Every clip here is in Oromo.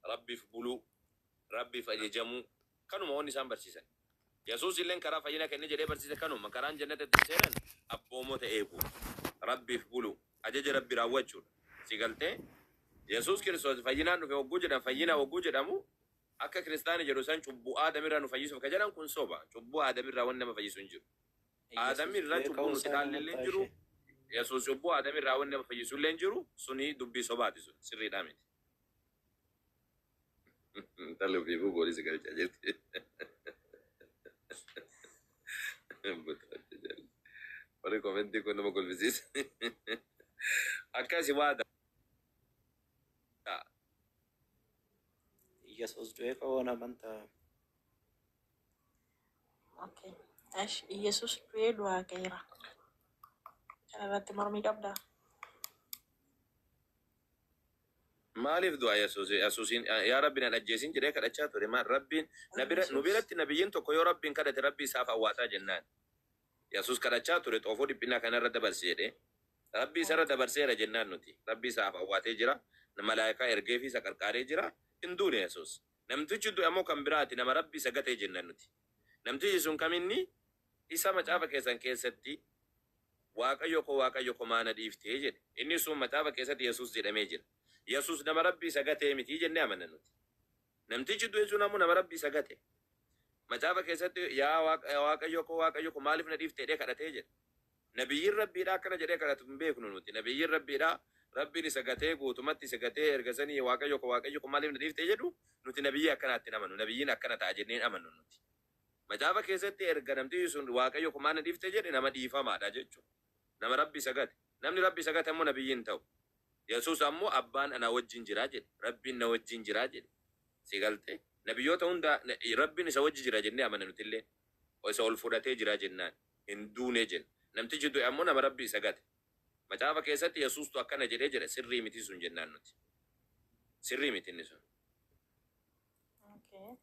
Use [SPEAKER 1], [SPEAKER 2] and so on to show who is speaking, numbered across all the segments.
[SPEAKER 1] Rabbiif buluu, Rabbiif ajajamuu, kanuma wanni isaan barsiisan. Yesuus illeen karaa fayyina kenne jedhee barsiise kanuma. Karaan jannata ittiin seenan abboomota eeguu, Rabbiif buluu, ajaja Rabbi raawwachuudha. Si galtee? Yesuus Kiristoos fayyinaan dhufe hogguu jedhan, fayyina hogguu jedhamu akka kiristaani jedhu san cubbuu Aadam irraa nu fayyisuuf ka jedhan kun soba. Cubbuu Aadam irraa wanni nama fayyisu hin jiru. Aadam
[SPEAKER 2] Yesuus
[SPEAKER 1] irraa
[SPEAKER 2] du'ee
[SPEAKER 1] cubbuu
[SPEAKER 2] ka'uu
[SPEAKER 1] nuti
[SPEAKER 2] isaa
[SPEAKER 1] dhaalle illee hin
[SPEAKER 2] amantaa
[SPEAKER 1] jiru.
[SPEAKER 2] ishee.
[SPEAKER 1] Yesuus cubbuu Aadam irraa wanni nama fayyisu illee hin jiru. Suni dubbii sobaati sun. Sirriidhaa miti. Intalli ofiifuu poolisii galchaa jirti. Warri komentii kun nama kolfisiisa. Akkasi waada.
[SPEAKER 2] Yesuus du'ee ka'uu amantaa.
[SPEAKER 3] Okay. Esh, Iyesus du'ee du'aa ka'eera. Kana irratti mormii qabdaa?
[SPEAKER 1] Maaliif du'a Yesuus? Yesuusiin yaa Rabbi nan ajjeesin jedhee kadhachaa ture. Maal Rabbiin na bira nu
[SPEAKER 3] Yesus
[SPEAKER 1] biratti nabiyyiin tokko yoo Rabbiin kadhate Rabbi isaaf awwaataa jennaan. Yesuus kadhachaa ture xoofoo dhiphinaa kanarra dabarsi jedhee. Rabbi isarra dabarseera jennaan nuti. Rabbi isaaf awwaatee jira. Malaayikaa ergeefii isa qarqaaree jira. Hin duune Yesuus. Namtichi du'e ammoo kan biraati nama Rabbi isa gatee jenna nuti. Namtichi sun kaminni isa macaafa keessan keessatti Waaqayyo koo Waaqayyo koo maa na dhiiftee jedhe. Inni sun macaafa keessatti Yesuus jedhamee jira. Yesuus nama Rabbi isa gatee miti jennee amanna nuti. Namtichi du'e sun ammoo nama Rabbi isa gate. Macaafa keessatti yaa Waaqayyo koo Waaqayyo koo maaliif na dhiifte jedhee kadhatee jedha. Nabiyyiin Rabbiidhaa akkana jedhee kadhatu hin beeknu nuti. Nabiyyiin Rabbiidhaa Rabbiin isa gatee guutumatti isa gatee erga sanii Waaqayyo koo Waaqayyo koo maaliif na dhiifte jedhu nuti nabiyyii akkanaatti hin amannu. Nabiyyiin akkana ta'a jennee hin amannu nuti. Macaafa keessatti erga namtichi sun Waaqayyo koo maal na dhiifte jedhe nama dhiifamaadha jechuudha. Nama Rabbi isa gate. Namni Rabbi isa gate ammoo nabiyyii hin ta'u. Yesuus ammoo abbaan ana wajjin jira jedhe. Rabbiin na wajjin jira jedhe. Si galte? Nabiyyoota hunda Rabbiin isa wajji jira jennee amanna nutillee. Isa ol fudhatee jira jennaan. Hin duune jenna. Namtichi du'e ammoo nama Rabbi isa gate. Macaafa keessatti Yesuustu akkana jedhee jedha sirrii miti sun jennaan nuti. Sirrii miti inni sun.
[SPEAKER 3] Okay.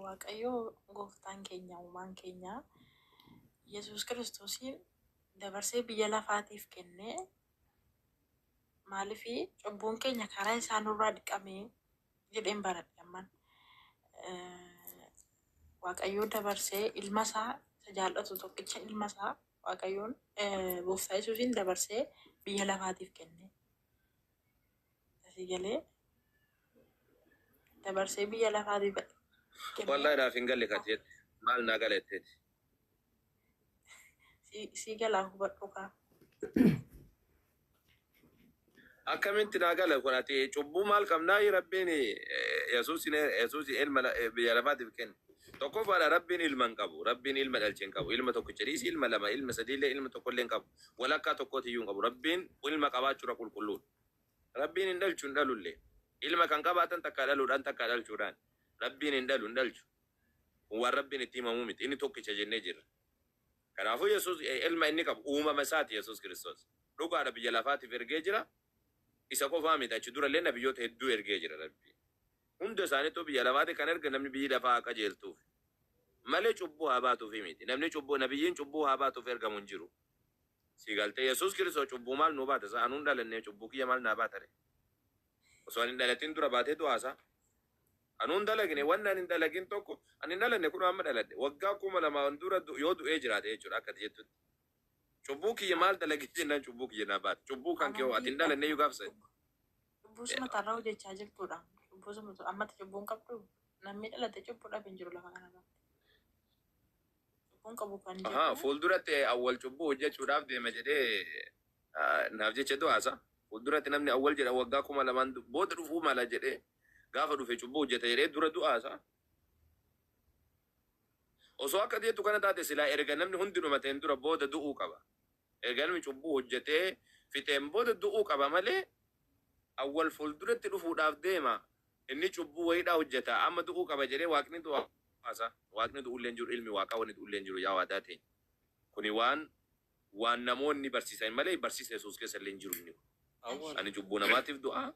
[SPEAKER 3] Waaqayyo gooftaan keenya uumaan keenya Yesuus Kiristoosiin dabarsee biyya lafaatiif kennee maaliif cubbuun keenya karaa isaa nurraa dhiqamee jedheen baradhe amman. Waaqayyo dabarsee ilma isaa isa jaallatu tokkicha ilma isaa Waaqayyoon gooftaa Yesuusiin dabarsee biyya lafaatiif kenne. Asii galee dabarsee biyya lafaatiif kenne.
[SPEAKER 1] Wallahi naaf hin galle kan jette. Maal naa gala jetteeti.
[SPEAKER 3] Si galaa hubadhu kaa.
[SPEAKER 1] Akkamitti naa gala kun ati cubbuu maal qabnaa Rabbiin Yesuusin Yesuusin ilma biyya lafaatiif kenne. Tokkoffaadha Rabbiin ilma hin qabu. Rabbiin ilma dhalche hin qabu. Ilma tokkicha dhiisi ilma lama ilma sadiillee ilma tokkollee hin qabu. Walakkaa tokkootiyyuu hin qabu. Rabbiin ilma qabaachuurra qulqulluudha. Rabbiin hin dhalchu hin dhalullee. Ilma kan qabaatan takkaa dhaluudhaan takkaa dhalchuudhaan. Rabbiin hin dhalu hin dhalchu. Kun waan Rabbiin itti himamuu miti. Inni tokkicha jennee jirra. Kanaafuu Yesuus ilma inni qabu uumama isaati Yesuus Kiristoos. Dhugaadha biyya lafaatiif ergee jira. Isa qofaa miti achi durallee nabiyyoota hedduu ergee jira Rabbiin. Hunda isaaniitu biyya lafaati kan erge namni biyyi lafaa haa qajeeltuuf. Malee cubbuu haa baatuufi miti. Namni cubbuu nabiyyiin cubbuu haa baatuuf ergamu hin jiru. Si galtee Yesuus Kiristoos cubbuu maal nuu baata? Isa anuun dhalannee cubbuu kiyya maal naa baata ree? Osoo ani hin dhalatin dura baatee du'aasaa? Anuun dalagne wanni ani hin dalagin tokko ani hin dhalanne kunoo amma dhaladhe. Waggaa 2000 dura yoo du'ee jiraate jechuudha akka ati jettutti. Cubbuu kiyya maal dalagee jennaan cubbuu kiyya naa baate. Cubbuu kan kee hoo ati hin dhalanne iyyuu gaafsa.
[SPEAKER 3] Cubbuu suma tarra hojjechaa jirtudha. Cubbuu suma ammatti cubbuu hin qabdu. Namni dhalate cubbuu dhabe hin jiru lafa kanarratti. Cubbuun qabu kan
[SPEAKER 1] Ahaa,
[SPEAKER 3] jedhu
[SPEAKER 1] fuulduratti awwal cubbuu hojjechuudhaaf deema jedhee naaf jecha du'aasa. Fuulduratti namni awwal jedha waggaa 2000 booda dhufuu mala jedhee gaafa dhufe cubbuu hojjeta jedhee dura du'aasa. Osoo akka jettu kana taate silaa erga namni hundi dhumateen dura booda du'uu qaba. Erga namni cubbuu hojjetee fixeen booda du'uu qaba malee awwal fuulduratti dhufuudhaaf deema. Inni cubbuu wayiidhaa hojjeta amma du'uu qaba jedhee waaqni du'aasa. Waaqni du'ullee hin jiru ilmi waaqaa wanni du'ullee hin jiru yaa waadaa teenya. Kuni waan waan namoonni barsiisan malee barsiisa Yesuus keessa illee hin jiru inni kun.
[SPEAKER 2] Awwal.
[SPEAKER 1] Ani cubbuu namaatiif du'aa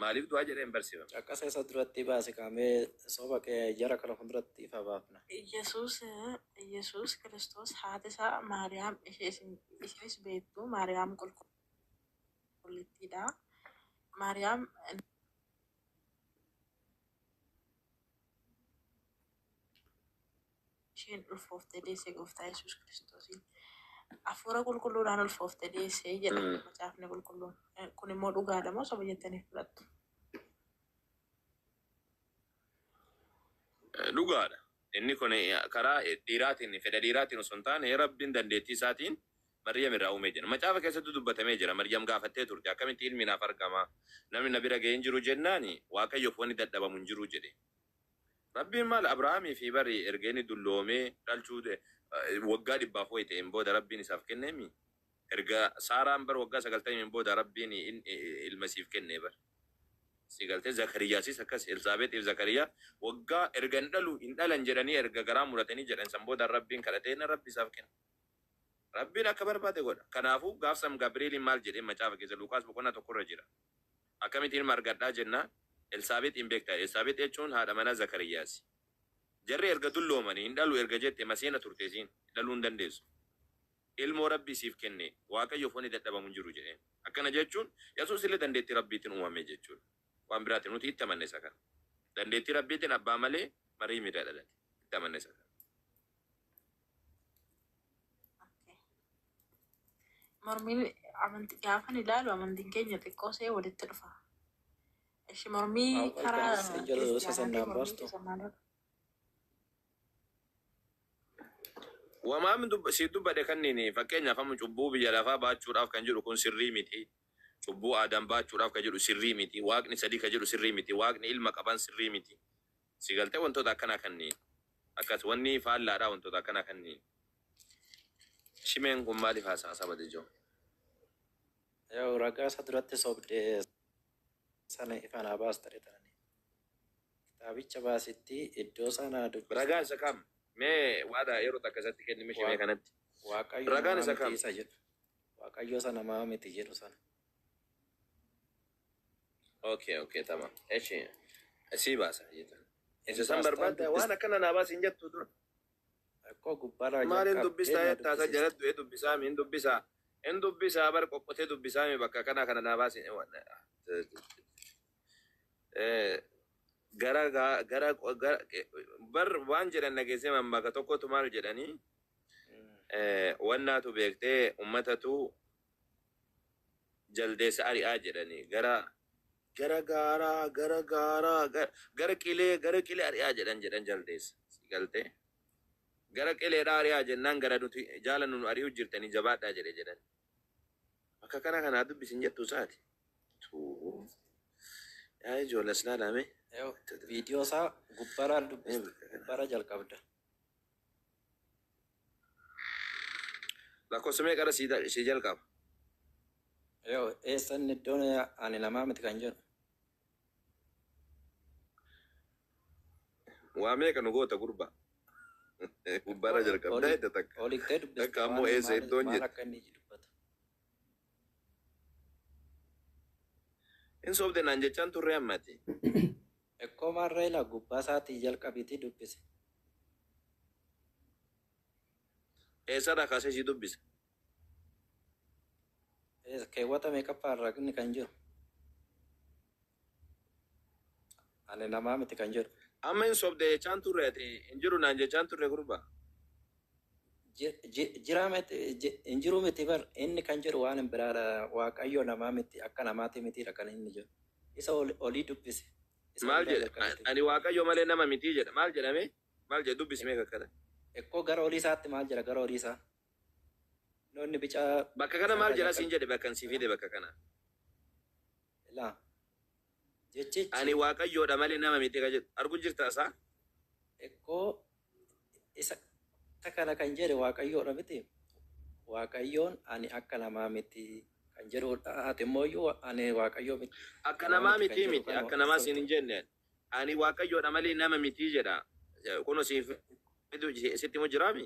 [SPEAKER 1] maaliif du'aa jedhee hin barsiifamne.
[SPEAKER 2] Caqasa isa duratti baase kaamee soba kee jara kana fuulduratti ifa baafna.
[SPEAKER 3] Yesuus Yesuus Kiristoos haati isaa Maariyaam ishee isin isinis beektu Maariyaam qulqullittiidha. Maariyaam Isheen ulfooftee deesse gooftaa Yesuus Kiristoosiin. Hafuura qulqulluudhaan ulfooftee deesse jedha macaafni qulqulluun. Kun immoo dhugaadha moo soba jettanii fudhattu?
[SPEAKER 1] Dhugaadha. Inni kun karaa dhiiraatiin, fedha dhiiraatiin osoo hin taane, Rabbiin dandeettii isaatiin Maryam irraa uumee jira. Macaafa keessatti dubbatamee jira. Maryam gaafattee turte. Akkamitti ilmi naaf argama? Namni na bira ga'ee hin jiru jennaani, Waaqayyoof wanni dadhabamu hin jiru jedhe. Rabbiin maal Abrahaamii fi bari erga inni dulloomee dhalchuu waggaa 100f wayi ta'een booda Rabbiin isaaf kenneemi. Erga Saaraan bar waggaa 90n booda Rabbiin ilma siif kenne bar. Si galtee? Zakariyaasis akkas, Elsaabexiif Zakariyaa waggaa erga hin dhalu, hin dhalan jedhanii, erga garaa muratanii jedhan, san booda Rabbiin kadhatee na Rabbi isaaf kenne. Rabbiin akka barbaade godha. Kanaafuu gaafsam Gabrieliin maal jedhee macaafa keessa Lukaas boqonnaa 1 irra jira. Akkamitti ilma argadhaa jennaan, Elsaabexiin beektaa? Elsaabex jechuun haadha manaa Zakariyaasi. Jarri erga dulloomanii, hin dhalu erga jette, maseena turte isiin, dhaluu hin dandeessu. Ilmoo Rabbi siif kenne, Waaqayyoof wanni dadhabamu hin jiru jedheen. Akkana jechuun Yesuus illee dandeettii Rabbiitiin uumame jechuudha. Waan biraatiin nuti itti amanne isa kana. Dandeettii Rabbiitiin abbaa malee Mariim irraa dhalate. Itti amanne isa kana.
[SPEAKER 3] Okay. Mormiin amantii gaafan ilaalu amantiin keenya xiqqoo see walitti dhufa. Ishi mormii
[SPEAKER 2] Awwal
[SPEAKER 3] karaa
[SPEAKER 2] kan jedhu isa
[SPEAKER 3] kiristiyaanaatiin
[SPEAKER 2] sannaan
[SPEAKER 3] mormii
[SPEAKER 2] baastu.
[SPEAKER 3] keessa maal?
[SPEAKER 1] Wamaan si dubbadhe kanneen, fakkeenyaaf amma cubbuu biyya lafaa baachuudhaaf kan jedhu kun sirrii miti. Cubbuu aadaan baachuudhaaf kan jedhu sirrii miti. Waaqni sadii kan jedhu sirrii miti. Waaqni ilma qaban sirrii miti. Si galtee? Wantoota akkanaa kanneen. Akkas wanni faallaadhaa wantoota akkanaa kanneen. Shimeen kun maaliif haasaa saba ijoo?
[SPEAKER 2] Yoo ragaa isa duratti sobdee sana ifa naa baasta jedhani. Kitaabicha baasitti iddoo sana dubbiste.
[SPEAKER 1] Ragaa isa kam? Mee waada yeroo takka isatti kennime shimee kanatti.
[SPEAKER 2] Waaqayyo
[SPEAKER 1] Ragaan
[SPEAKER 2] namaa
[SPEAKER 1] isa
[SPEAKER 2] miti
[SPEAKER 1] kam?
[SPEAKER 2] isa jedhu. Waaqayyo isa namaa miti jedhu sana.
[SPEAKER 1] Okay, tamam. Eshi, sii baasa jechuudha. Isa san
[SPEAKER 2] Baastaan
[SPEAKER 1] barbaadda waan
[SPEAKER 2] dubbiste.
[SPEAKER 1] akkana naa baasi hin jettu dura.
[SPEAKER 2] Akkoo gubbaarraa
[SPEAKER 1] Maaliin
[SPEAKER 2] jalqabdee
[SPEAKER 1] dubbistaa
[SPEAKER 2] na
[SPEAKER 1] jettaa isa
[SPEAKER 2] dubbisiiste.
[SPEAKER 1] jalatti du'ee dubbisaa mi hin dubbisaa. Hin dubbisaa bar, qoqqotee dubbisaa mi, bakka kana kana naa baasi. Gara gara gara bar waan jedhan dhageessee, bakka tokkotu maal jedhanii, wannaatu beektee ummatatu jaldeessa ari'aa jedhanii, gara gara gaaraa, gara gaaraa, gara qilee, gara qilee ari'aa jedhan jaldeessa. Si galtee? Gara qileedhaa ari'aa jennaan, gara nuti jaalannu nu ari'u jirtanii jabaadhaa jedhe jedhan. Bakka kana kanaa dubbisin jettu isaati. Tuu. Yaa ijoollee, as ilaalame.
[SPEAKER 2] Yoo viidiyoo isaa gubbaarraa dubbiste, gubbaarraa jalqabda.
[SPEAKER 1] Lakkoofsa meeqadha si jalqaba?
[SPEAKER 2] Yoo eessan iddoon ani namaa miti kan jedhu.
[SPEAKER 1] Waa meeqa nu goota gurba? Gubbaarra jalqabdaa edda takka.
[SPEAKER 2] Olittee dubbiste.
[SPEAKER 1] Takka ammoo
[SPEAKER 2] waan
[SPEAKER 1] eessa
[SPEAKER 2] maal
[SPEAKER 1] iddoon
[SPEAKER 2] maal
[SPEAKER 1] jedhe.
[SPEAKER 2] Akka inni dubbatu.
[SPEAKER 1] Hin soobde naan jechaan turre ammati.
[SPEAKER 2] Ekkoo maarree ilaa gubbaa isaatii jalqabiitii dubbise.
[SPEAKER 1] Eessarraa kaasee si dubbisa?
[SPEAKER 2] Keewwata meeqaffaa irraa inni kan jiru? Ani namaa miti kan jedhu.
[SPEAKER 1] Amma hin soobde jechaan turre, ati hin jiru naan jechaan turre gurba.
[SPEAKER 2] Jira miti, hin jiru miti bar, inni kan jedhu waan hin biraadha. Waaqayyo namaa miti, akka namaati mitiidha kan inni jedhu. Isa olii dubbise. Isa
[SPEAKER 1] Maal
[SPEAKER 2] olii
[SPEAKER 1] jedhe?
[SPEAKER 2] jalqabiitii.
[SPEAKER 1] Ani Waaqayyo malee nama miti jedha. Maal jedhame? Maal jedhe? Dubbisi mee kakkana.
[SPEAKER 2] Ekkoo gara olii isaatti maal jedha, gara olii isaa? Inni bicaa
[SPEAKER 1] Bakka kana maal
[SPEAKER 2] isarraa
[SPEAKER 1] jedha siin
[SPEAKER 2] jalqabe.
[SPEAKER 1] jedhe, bakka si fide bakka kana.
[SPEAKER 2] Ilaa jechichi
[SPEAKER 1] Ani Waaqayyoodha malee nama miti ka jedhu. Argu jirta isaa?
[SPEAKER 2] Ekkoo isa kana kan jedhe Waaqayyoodha miti. Waaqayyoon ani akka namaa miti kan jedhudha. Ati immoo iyyuu ani Waaqayyoo miti
[SPEAKER 1] Akka
[SPEAKER 2] namaa
[SPEAKER 1] namaa
[SPEAKER 2] miti kan
[SPEAKER 1] miti
[SPEAKER 2] jedhu
[SPEAKER 1] miti.
[SPEAKER 2] kana
[SPEAKER 1] Akka namaa siin
[SPEAKER 2] sobde.
[SPEAKER 1] hin jenne. Ani Waaqayyoodha malee nama miti jedha. Kun siif fidu sitti immoo jiraami?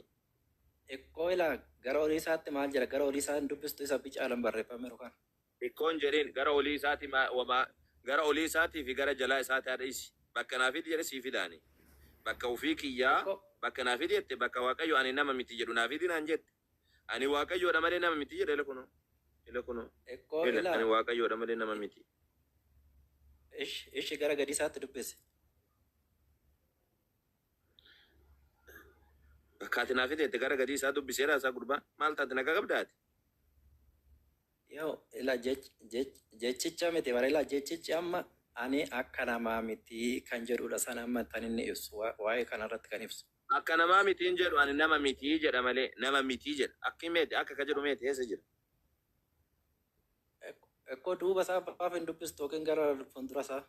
[SPEAKER 2] Ekkoo ilaa gara olii isaatti maal jedha, gara olii isaa hin dubbistu, isa bicaalan barreeffameeru kana.
[SPEAKER 1] Xiqqoon jedheen gara olii isaati wamaa gara olii isaatii fi gara jalaa isaati haadha isi. Bakka naa fidi jedhe sii fidaani. Bakka ofii kiyyaa
[SPEAKER 2] Ekkoo
[SPEAKER 1] bakka naa fidi jette, bakka Waaqayyo ani nama miti jedhu naa fidi naan jette. Ani Waaqayyoodha malee nama miti jedhe, ila kunoo. Ila kunoo.
[SPEAKER 2] Ekkoo
[SPEAKER 1] Ila
[SPEAKER 2] ilaa
[SPEAKER 1] ani Waaqayyoodha malee nama miti.
[SPEAKER 2] Ishi gara gadi isaatti dubbise.
[SPEAKER 1] Kaati naa fiteette gara gadii isaa dubbiseera isaa gurbaa maal taate nagaa qabdaati?
[SPEAKER 2] Yoo ila jechicha miti bara ila jechichi amma ani akka namaa miti kan jedhudha sana amma kan inni ibsu waa'ee kanarratti kan ibsu.
[SPEAKER 1] Akka namaa mitiin jedhu ani nama mitii jedha malee nama mitii jedha. Akki meeti akka ka jedhu meeti eessa jira?
[SPEAKER 2] Ekkoo duuba isaa baaf hin dubbistu yookiin gara fuuldura isaa.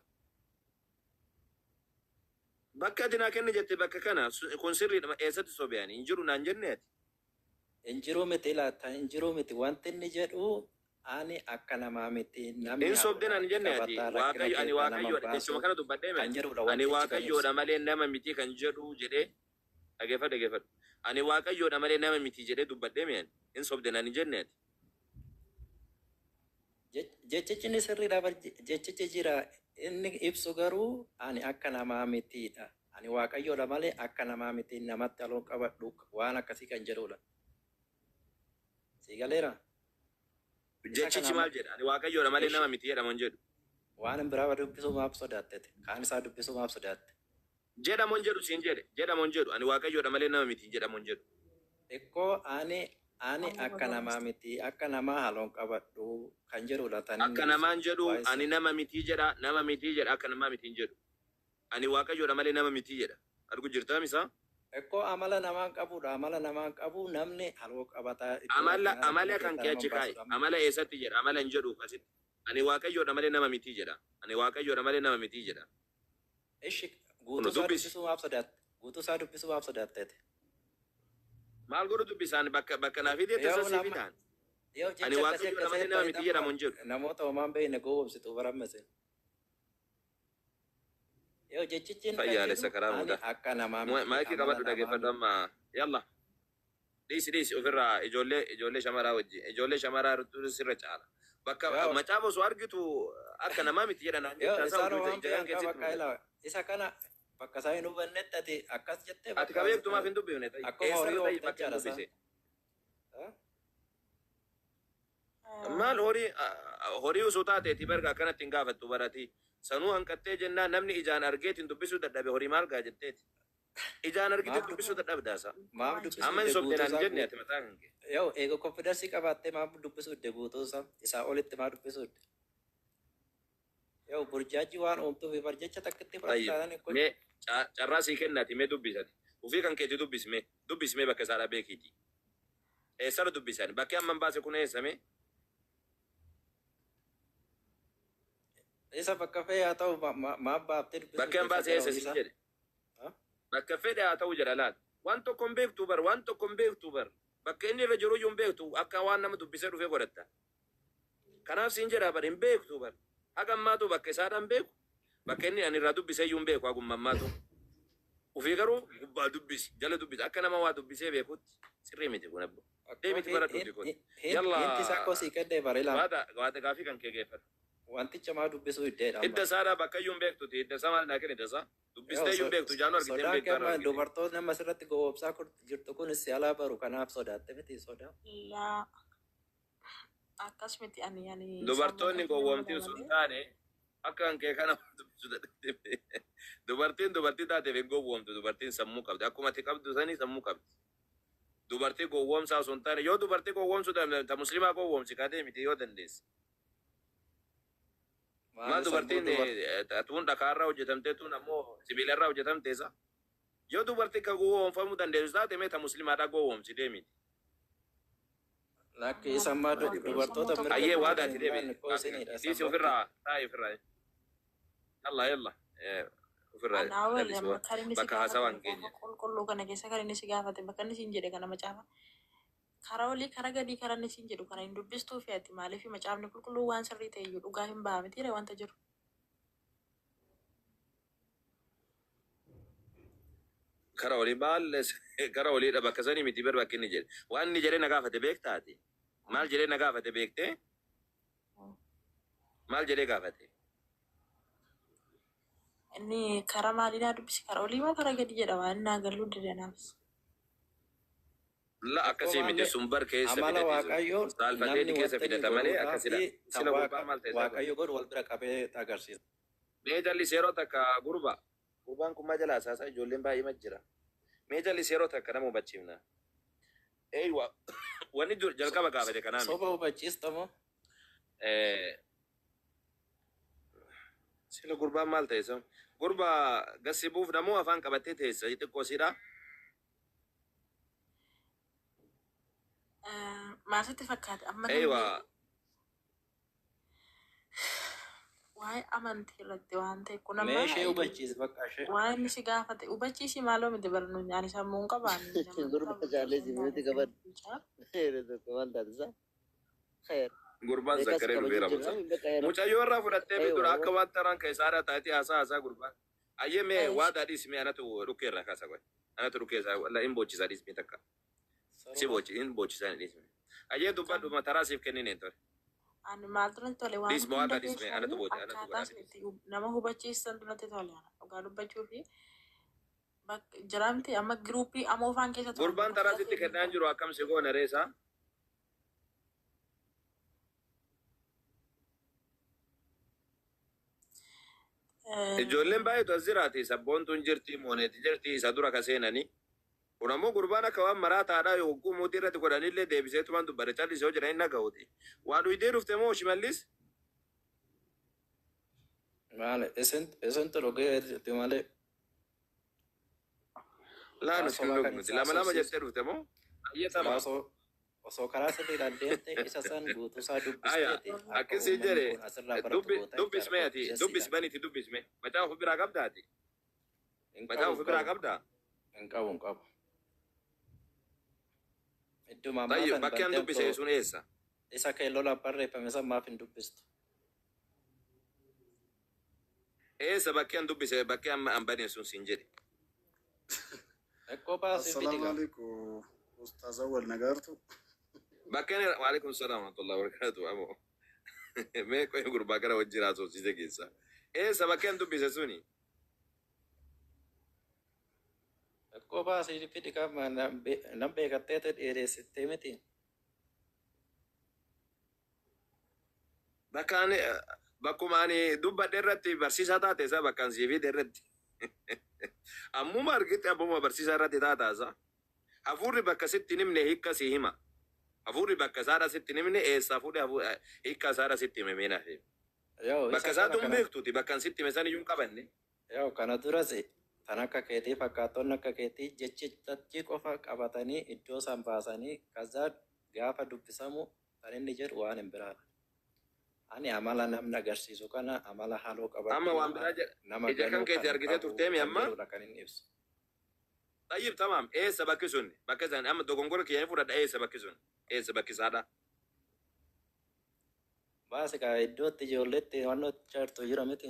[SPEAKER 1] Bakka ati naa kenni jette bakka kana kun sirriidha eessatti sobe'ani hin jiru naan jenne ati.
[SPEAKER 2] Hin miti laata hin jiru miti wanti inni jedhu ani akka namaa miti namni
[SPEAKER 1] Hin sobde naan jenne ati waaqayyo ani waaqayyoodha jechuma kana dubbadhee
[SPEAKER 2] kan jedhudha
[SPEAKER 1] ani
[SPEAKER 2] wantichi kan ibsu.
[SPEAKER 1] Waaqayyoodha malee nama miti kan jedhu jedhee dhageeffadhu dhageeffadhu. Ani waaqayyoodha malee nama miti jedhee dubbadhee mee hin sobde naan hin jenne ati.
[SPEAKER 2] Jechichi inni sirriidha bar jechichi jira inni ibsu garuu ani akka namaa mitiidha. Ani waaqayyoodha malee akka namaa miti namatti aloo qabadhu waan akkasii kan jedhudha. Si galeera?
[SPEAKER 1] Jechichi maal jedha? Ani waaqayyoodha malee nama miti jedhamu hin jedhu.
[SPEAKER 2] Waan biraa dubbisuu maaf sodaattete? Kaan isaa dubbisuu maaf sodaatte?
[SPEAKER 1] Jedhamu hin jedhu siin jedhe jedhamu hin jedhu ani waaqayyoodha malee nama miti jedhamu hin jedhu.
[SPEAKER 2] Xiqqoo ani akka namaa miti akka namaa haloon qabadhu kan jedhudha tan
[SPEAKER 1] Akka namaan jedhu ani nama miti jedha nama miti jedha akka namaa miti hin jedhu. Ani waaqayyoodha malee nama miti jedha. Argu jirtaa misaa?
[SPEAKER 2] Xiqqoo amala namaan qabudha amala namaan qabu namni haloo qabataa
[SPEAKER 1] Amala amala kan kee achi kaa'i. Amala eessatti jedha amala hin jedhu asitti. Ani waaqayyoodha malee nama miti jedha. Ani waaqayyoodha malee nama miti jedha.
[SPEAKER 2] Ishi guutuu isaa dubbisuu maaf sodaatte? Guutuu isaa dubbisuu maaf sodaatteete?
[SPEAKER 1] Maal godhu dubbisaan bakka bakka naa fidee tasa sii fitaan. Ani waaqayyoodha malee nama miti jedhamu hin jedhu.
[SPEAKER 2] Namoota homaan beekne gowwoomsitu baramase. Yoo jechichi inni kan
[SPEAKER 1] Fayyaalessa
[SPEAKER 2] jedhu
[SPEAKER 1] karaa
[SPEAKER 2] ani
[SPEAKER 1] hundaa.
[SPEAKER 2] akka namaa miti
[SPEAKER 1] Maayikii
[SPEAKER 2] amala
[SPEAKER 1] qabadhu
[SPEAKER 2] namaa
[SPEAKER 1] dhageeffadhu
[SPEAKER 2] miti.
[SPEAKER 1] amma yalla. Dhiisi dhiisi ofirraa ijoollee ijoollee shamaraa wajjin ijoollee shamaraa sirra caala. Bakka macaafa osoo argitu akka namaa miti jedha naan
[SPEAKER 2] Yoo
[SPEAKER 1] jettaa isaa
[SPEAKER 2] isaan
[SPEAKER 1] oduu
[SPEAKER 2] homaan
[SPEAKER 1] jagaan
[SPEAKER 2] beekan
[SPEAKER 1] keessatti
[SPEAKER 2] bakka
[SPEAKER 1] mul'ata.
[SPEAKER 2] ilaa isa kana bakka isaa hin hubannetti ati akkas jettee
[SPEAKER 1] Ati
[SPEAKER 2] bakka
[SPEAKER 1] ka beektu maaf hin dubbifne ta'i.
[SPEAKER 2] akkuma
[SPEAKER 1] Eessarra
[SPEAKER 2] horii
[SPEAKER 1] ta'i
[SPEAKER 2] oofta
[SPEAKER 1] bakka hin
[SPEAKER 2] jechaadha isaa.
[SPEAKER 1] dubbise. Maal horii horii osoo taateeti barga akkanatti hin gaafattu barati. Sanuu hanqattee jennaan namni ijaan argeetiin dubbisuu dadhabe horii maal gaa jetteeti. Ijaan argitee
[SPEAKER 2] Maaf
[SPEAKER 1] dubbisuu dadhabdaasa.
[SPEAKER 2] maaf dubbisuu
[SPEAKER 1] Amma hin
[SPEAKER 2] didde
[SPEAKER 1] sobde
[SPEAKER 2] guutuu
[SPEAKER 1] naan
[SPEAKER 2] isaa
[SPEAKER 1] jenne ati mataa kan kee.
[SPEAKER 2] Yoo eega konfidansii qabaattee maaf dubbisuu didde guutuu isaa isaa olitti maaf dubbisuu didde? Yoo burjaajii waan uumtuuf barjecha takkitti
[SPEAKER 1] Tayyib.
[SPEAKER 2] fudhataan kun
[SPEAKER 1] Mee carraa sii kennaati mee dubbisati. Ufii kan keeti dubbisme dubbismee bakka isaadhaa beekiiti. Eessarra dubbisan? Bakki amma hin baase kun eessame?
[SPEAKER 2] Isa bakka fe'ee haa ta'u maaf baaftee dubbisuu
[SPEAKER 1] Bakki
[SPEAKER 2] didde
[SPEAKER 1] hin
[SPEAKER 2] isa
[SPEAKER 1] baase
[SPEAKER 2] gara
[SPEAKER 1] eessa
[SPEAKER 2] olii
[SPEAKER 1] siin
[SPEAKER 2] isaa?
[SPEAKER 1] jedhe. Bakka fedhe haa ta'u jedha laal. Waan tokko hin beektu bar waan tokko hin beektu bar. Bakka inni irra jiru iyyuu hin beektu akka waan nama dubbisee dhufee godhatta. Kanaaf siin jedha bar hin beektu bar. Haga ammaatu bakka isaadhaan beeku. Bakka inni ani irraa dubbisee iyyuu hin beeku hagumma ammaatu. Ufii garuu gubbaa dubbisi jala dubbisi akka nama waa dubbisee beekutti sirrii miti kun abbo. Deemiti bara dubbi kun. Yalla
[SPEAKER 2] Hinti isaa koo sii kennee bare ilaa
[SPEAKER 1] waata waata gaafii kan kee geeffadhu.
[SPEAKER 2] Wanticha maa dubbisuu diddeedha
[SPEAKER 1] Hidda
[SPEAKER 2] amma.
[SPEAKER 1] isaadhaa bakka iyyuu hin beektuti. Hidda isaa maal naa kenni hidda isaa?
[SPEAKER 2] Yoo
[SPEAKER 1] Dubbistee iyyuu hin beektu jaanuu argitee hin
[SPEAKER 2] sodaan
[SPEAKER 1] beektu har'a
[SPEAKER 2] kee amma
[SPEAKER 1] argite.
[SPEAKER 2] dubartoonni amma asirratti gowwoomsaa jirtu kun si alaa baru kanaaf sodaatte miti sodaa.
[SPEAKER 3] Laa akkas miti ani ani sammuu
[SPEAKER 1] Dubartoonni
[SPEAKER 3] qabu nama
[SPEAKER 1] gowwoomtii osoo hin
[SPEAKER 3] malee.
[SPEAKER 1] taane akka kan kee kana dubbisuu dadhabde. Dubartiin dubartii taateef hin gowwoomtu. Dubartiin sammuu qabdi. Akkuma ati qabdu sanii sammuu qabdi. Dubartii gowwoomsaa osoo hin taane yoo dubartii gowwoomsuu ta musliimaa gowwoomsi kaatee miti yoo dandeesse. Maal
[SPEAKER 2] Maali sammuu
[SPEAKER 1] dubartiin
[SPEAKER 2] dubartii
[SPEAKER 1] tuun dhakaarraa hojjetamtee tuun ammoo sibiilarraa hojjetamte isa. Yoo dubartii ka gowwoomfamuu dandeessu taate mee ta musliimaadhaa gowwoomsi deemiti.
[SPEAKER 2] Lakki isa ammaa
[SPEAKER 3] Sammuu
[SPEAKER 2] dubartoota
[SPEAKER 3] tokko
[SPEAKER 2] mirga
[SPEAKER 1] Ayyee
[SPEAKER 2] guutuu
[SPEAKER 1] waadaati
[SPEAKER 2] hin
[SPEAKER 1] deemi.
[SPEAKER 2] baanne koo isinidha
[SPEAKER 1] Dhiisi
[SPEAKER 2] sammuutti.
[SPEAKER 1] ofirraa taa'i ofirraa. Yalla yalla ofirraa
[SPEAKER 3] Anaa wal
[SPEAKER 1] jallisii
[SPEAKER 3] amma kan inni si
[SPEAKER 1] bakka
[SPEAKER 3] gaafate
[SPEAKER 1] haasawaa hin
[SPEAKER 3] macaafa
[SPEAKER 1] geenye.
[SPEAKER 3] qulqulluu kana keessa kan inni si gaafate bakka inni siin jedhe kana macaafa karaa olii karaa gadii karaa inni siin jedhu kana hin dubbistuu fi ati maaliif macaafni qulqulluu waan sirrii ta'e iyyuu dhugaa hin ba'a mitiire wanta jiru.
[SPEAKER 1] Kara olii baal kara oliidha bakka sanii miti bar bakki inni jedhe. Waan inni jedhee na gaafate beektaati. Maal jedhee na gaafate beektee? Maal jedhee gaafate?
[SPEAKER 3] Inni karaa maalii naa dubbisi karaa olii moo karaa gadii jedha waan naa galuu dide naafis.
[SPEAKER 1] La akkasii miti
[SPEAKER 2] Maali
[SPEAKER 1] sun bar keessa
[SPEAKER 2] amala
[SPEAKER 1] fidate sun.
[SPEAKER 2] waaqayyoo
[SPEAKER 1] Saalfateeti
[SPEAKER 2] namni
[SPEAKER 1] keessa
[SPEAKER 2] wanta inni
[SPEAKER 1] fidata malee
[SPEAKER 2] godhuudhaa
[SPEAKER 1] akkasidha.
[SPEAKER 2] fi kan
[SPEAKER 1] Sila gurbaa maal ta'e isaa godhe.
[SPEAKER 2] waaqayyo godhu wal bira qabee agarsiisa.
[SPEAKER 1] Mee jalli seeroo takka gurba. Gurbaan kun maa jala asaasaa ijoolleen baay'ee jira. Mee jallis yeroo takka nama hubachiifna. Eeywa, wanni jalqaba gaafate kanaa miti.
[SPEAKER 2] Soba hubachiistamoo?
[SPEAKER 1] Sila gurbaan maal ta'e sun? Gurbaa gasi buuf namoo afaan qabattee teessa xixiqqoo siidha.
[SPEAKER 3] Maasitti fakkaate amma namni
[SPEAKER 1] Eeywa,
[SPEAKER 3] waa'ee amantii irratti waan ta'e kun
[SPEAKER 2] Mee
[SPEAKER 3] amma
[SPEAKER 2] ishee hubachiisi bakka ishee.
[SPEAKER 3] waa'ee inni si gaafate hubachiisi maaloo miti barnu ani sammuu hin qabaanne nama
[SPEAKER 4] Gurba
[SPEAKER 3] qabu osoo
[SPEAKER 4] jaalee
[SPEAKER 3] hin taane
[SPEAKER 4] sibiilatti qabadhu.
[SPEAKER 3] bulchaa.
[SPEAKER 4] Yeroo tokko maal taate isaa? Khair.
[SPEAKER 1] Gurbaan
[SPEAKER 4] Beekas
[SPEAKER 1] zakkaree
[SPEAKER 4] kabaju
[SPEAKER 1] dhufeera
[SPEAKER 4] jirra.
[SPEAKER 1] mucaa.
[SPEAKER 4] Bakka yeroo.
[SPEAKER 1] Mucayyoo irraa fudhattee fi
[SPEAKER 4] Eeywa.
[SPEAKER 1] dura akka waan taraan keessaa taatee haasaa haasaa gurbaan. Ayyee mee waa daadhiis mee anatu dhukkee irraa kaasa qoy. Anatu dhukkee isaa walla hin boochisaa dhiismee takka. Si boochi hin boochisaa hin dhiismee. Ayyee dubbadhu taraa siif kennineen ture.
[SPEAKER 3] Ani maaltu natti tole waan
[SPEAKER 1] Dhiisma waa
[SPEAKER 3] hunda
[SPEAKER 1] daadhiis mee anatu
[SPEAKER 3] keessaayyuu
[SPEAKER 1] boochi anatu
[SPEAKER 3] akkaataa
[SPEAKER 1] godhaa
[SPEAKER 3] isin itti nama hubachiisantu natti tole ana dhugaa dubbachuu fi jiramti amma giruuppii amoofaan keessa turan
[SPEAKER 1] Gurbaan taraa sitti
[SPEAKER 3] dhukkubsatee
[SPEAKER 1] kennaan jiru akkam si goona reesaa? Ijoolleen baay'eetu as jiraati. Sabboontuun jirti, mooneeti jirti, isa dura ka seenanii. Kun ammoo gurbaan akka waan maraataadhaa yogguu mootii irratti godhanillee deebiseetu waan dubbate callisee yoo jedhan hin dhaga'uti. Waa dhuydee dhufte moo Shimallis?
[SPEAKER 2] Maali isintu dhugee malee
[SPEAKER 1] Laa
[SPEAKER 2] waa
[SPEAKER 1] nuti hin
[SPEAKER 2] sobaa kan
[SPEAKER 1] dhugnuti.
[SPEAKER 2] isa
[SPEAKER 1] Lama lama
[SPEAKER 2] haasofsiisu.
[SPEAKER 1] jettee dhufte moo? Ayyatama.
[SPEAKER 2] Osoo karaa sirriidhaan deemte isa san guutuusaa
[SPEAKER 1] Aya,
[SPEAKER 2] dubbisteeti akka
[SPEAKER 1] akkasii
[SPEAKER 2] uummanni
[SPEAKER 1] jedhe
[SPEAKER 2] kun asirraa baratu goota
[SPEAKER 1] dubbis
[SPEAKER 2] jechaadha
[SPEAKER 1] mee ati dubbis
[SPEAKER 2] jessiidhaan.
[SPEAKER 1] baniti dubbis mee. Macaa of biraa qabdaati.
[SPEAKER 2] Hin
[SPEAKER 1] Macaa
[SPEAKER 2] qabu
[SPEAKER 1] of
[SPEAKER 2] hin
[SPEAKER 1] biraa
[SPEAKER 2] qabu
[SPEAKER 1] qabdaa?
[SPEAKER 2] hin qabu hin qabu. Idduma ammaa
[SPEAKER 1] Tayyib
[SPEAKER 2] san
[SPEAKER 1] bakki an
[SPEAKER 2] bantee
[SPEAKER 1] dubbise
[SPEAKER 2] osoo
[SPEAKER 1] sun eessa?
[SPEAKER 2] isa keelloo barreeffame san maaf hin dubbistu?
[SPEAKER 1] Eessa bakki an dubbise bakki amma an bane sun siin jedhe.
[SPEAKER 2] Xiqqoo baasii fidi
[SPEAKER 5] Assalamu
[SPEAKER 2] gaa.
[SPEAKER 5] alaikum Ustaz Awwal Nagartu.
[SPEAKER 1] Bakkeen waalaikum salaam warahmatullahi wabarakatuh amoo. Mee qoy gurbaa gara wajjin haasofsiise keessa. Eessa bakki an dubbise suni?
[SPEAKER 2] Xiqqoo baasii fidi gaa nan beekattee dheeressitee miti.
[SPEAKER 1] Bakka ani bakkuma ani dubbadhe irratti barsiisaa taate isaa bakka an siifide irratti. Ammuma argite ammuma barsiisaa irratti taataa isaa. Hafuurri bakka sitti hin himne hiikka si hima. Hafuurri bakka isaadha sitti hin himne eessaa fuudhee hiikka isaadha sitti hime mee naaf himi.
[SPEAKER 2] Yoo
[SPEAKER 1] Bakka
[SPEAKER 2] isa
[SPEAKER 1] isaatu
[SPEAKER 2] kana
[SPEAKER 1] hin
[SPEAKER 2] kana
[SPEAKER 1] beektuuti bakka an sitti hime san iyyuu hin qabanne.
[SPEAKER 2] yoo kana duras tan akka keetii fakkaatonni akka keetii jechichatti qofa qabatanii iddoo san baasanii kaza gaafa dubbisamu kan inni jedhu waan hin biraadha. Ani amala namni agarsiisu kana amala haaloo
[SPEAKER 1] Amma waan
[SPEAKER 2] qabachuu
[SPEAKER 1] biraa jedha.
[SPEAKER 2] nama
[SPEAKER 1] Ija kan
[SPEAKER 2] ganuu
[SPEAKER 1] keeti
[SPEAKER 2] kan
[SPEAKER 1] argitee
[SPEAKER 2] qabu
[SPEAKER 1] turteemi
[SPEAKER 2] kan
[SPEAKER 1] amma.
[SPEAKER 2] jedhudha kan inni ibsu.
[SPEAKER 1] Tayyib tamaam eessa bakki sun bakka isaan amma dogongora kiyyanii fudhadha eessa bakki sun eessa bakki isaadha.
[SPEAKER 2] Baasi kaa iddootti ijoolleetti wannoo chartu jira miti.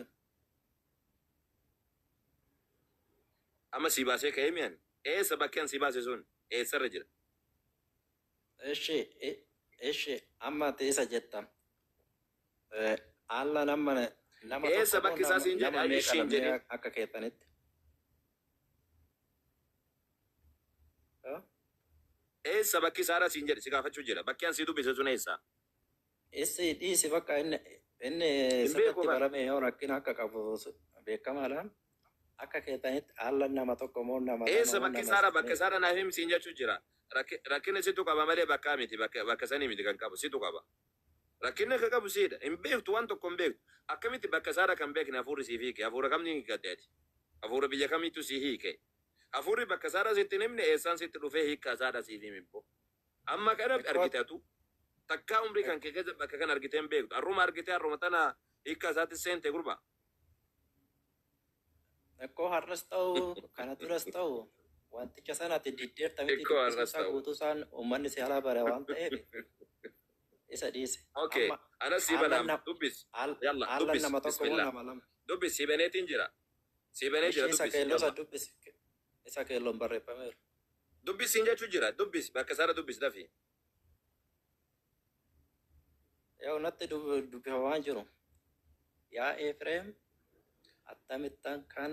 [SPEAKER 1] Amma sii baasee ka'ee mi'an eessa bakki an sii baase sun eessarra jira.
[SPEAKER 2] Ishi ishi amma ati isa jetta. Alla nama nama
[SPEAKER 1] Eessa
[SPEAKER 2] tokko moo
[SPEAKER 1] bakki isaa
[SPEAKER 2] nama
[SPEAKER 1] siin jedhe
[SPEAKER 2] nama meeqa
[SPEAKER 1] ishiin
[SPEAKER 2] lamee
[SPEAKER 1] jedhe.
[SPEAKER 2] akka keettanitti?
[SPEAKER 1] Eessa bakki isaadha siin jedhe si gaafachuu jira bakki an sii dubbise sun eessa.
[SPEAKER 2] Issi dhiisi bakka inni inni
[SPEAKER 1] Hin beeku
[SPEAKER 2] sirriitti
[SPEAKER 1] bara.
[SPEAKER 2] barame yoo rakkina akka qabu beekamaadha. Akka keettanitti alla nama tokko moo nama lama
[SPEAKER 1] Eessa
[SPEAKER 2] moo
[SPEAKER 1] bakki
[SPEAKER 2] nama
[SPEAKER 1] isaadha bakka
[SPEAKER 2] meeqa?
[SPEAKER 1] isaadha naaf himi siin jechuu jira. Rakkina situ qaba malee bakkaa miti bakka sanii miti kan qabu situ qaba. Rakkinni akka qabu siidha. Hin beektu waan tokko hin beektu. Akkamitti bakka isaadha kan beekne hafuurri siif hiike hafuura kamni hiikatte ati. Hafuura biyya kamiitu si hiike. Hafuurri bakka isaadha sitti hin himne eessaan sitti dhufee hiikka isaadha siif himi immoo. Amma kana
[SPEAKER 2] Xiqqoo
[SPEAKER 1] argite atu takkaa umrii kan kee keessa bakka kana argitee hin beektu. Har'uma argitee har'uma tana hiikka isaatti seente gurba.
[SPEAKER 2] Xiqqoo har'as ta'u kana duras ta'u wanticha sanatti diddeerta miti
[SPEAKER 1] Xiqqoo
[SPEAKER 2] dubbisuu
[SPEAKER 1] har'as
[SPEAKER 2] isaa
[SPEAKER 1] ta'u.
[SPEAKER 2] guutuu isaan uummanni si alaa bare waan ta'eef isa dhiise.
[SPEAKER 1] Okay.
[SPEAKER 2] Amma
[SPEAKER 1] Anas si
[SPEAKER 2] alla
[SPEAKER 1] banaam
[SPEAKER 2] nam
[SPEAKER 1] dubbis. Yalla
[SPEAKER 2] alla
[SPEAKER 1] dubbis.
[SPEAKER 2] nama tokko moo
[SPEAKER 1] Bismillah.
[SPEAKER 2] nama lama?
[SPEAKER 1] Dubbis si baneetiin jira. Si banee jira
[SPEAKER 2] Ishee isa
[SPEAKER 1] dubbis.
[SPEAKER 2] keelloo isa
[SPEAKER 1] Yalla.
[SPEAKER 2] dubbisi. Isa keelloon barreeffameera.
[SPEAKER 1] Dubbis siin jechuu jira. Dubbis bakka isaadha dubbis dafi.
[SPEAKER 2] Yoo natti dubbifamaa jiru. Yaa Efreem akkamittan kan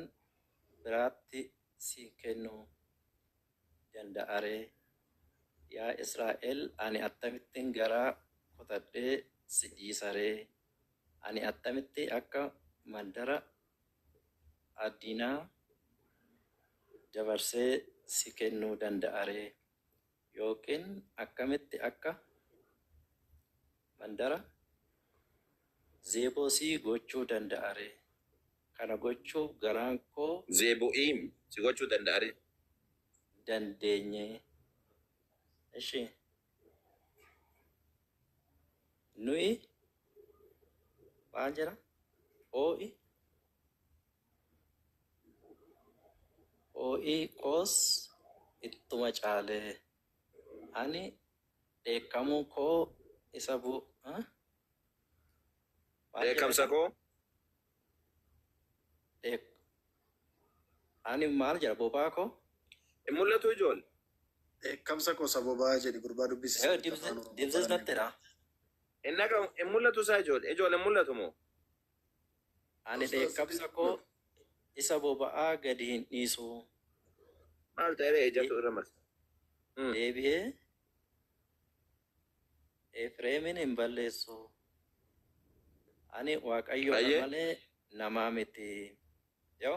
[SPEAKER 2] biraatti si kennuu danda'a ree? Yaa Israa'el ani akkamittin garaa kutadhee si dhiisa ree? Ani akkamitti akka mandara addinaa dabarsee si kennuu danda'a ree? Yookiin akkamitti akka mandara Zeebosii gochuu danda'a ree? Kana gochuuf garaan koo
[SPEAKER 1] Zeebo'iim si gochuu danda'a ree?
[SPEAKER 2] Dandeenye. Ishi. Nuyi maal jedha? Oo'i oo'i koos ittuma caalee. Ani dheekkamuu koo isa bu ah? Maal jedha
[SPEAKER 1] Dheekkamsa
[SPEAKER 2] isa?
[SPEAKER 1] koo
[SPEAKER 2] Dheek ani maal jedha bobaa koo?
[SPEAKER 1] Hin mul'atu ijoole.
[SPEAKER 5] Dheekkamsa koo sababaa jedhi gurbaa dubbisi
[SPEAKER 2] Eh,
[SPEAKER 5] sirriitti afaan Oromoo
[SPEAKER 2] dibzis
[SPEAKER 5] barannee.
[SPEAKER 2] nattidha.
[SPEAKER 1] Hin dhagahu hin mul'atu isaa ijoole. Ijoole hin mul'atu moo?
[SPEAKER 2] Ani
[SPEAKER 5] Ustaaz
[SPEAKER 2] dheekkamsa koo isa boba'aa gadi hin dhiisu.
[SPEAKER 1] Maal ta'ee ijatu irra marsa.
[SPEAKER 2] Deebi'ee Efreemin hin balleessu. Ani Waaqayyoodha
[SPEAKER 1] Baay'ee.
[SPEAKER 2] malee namaa miti. Yoo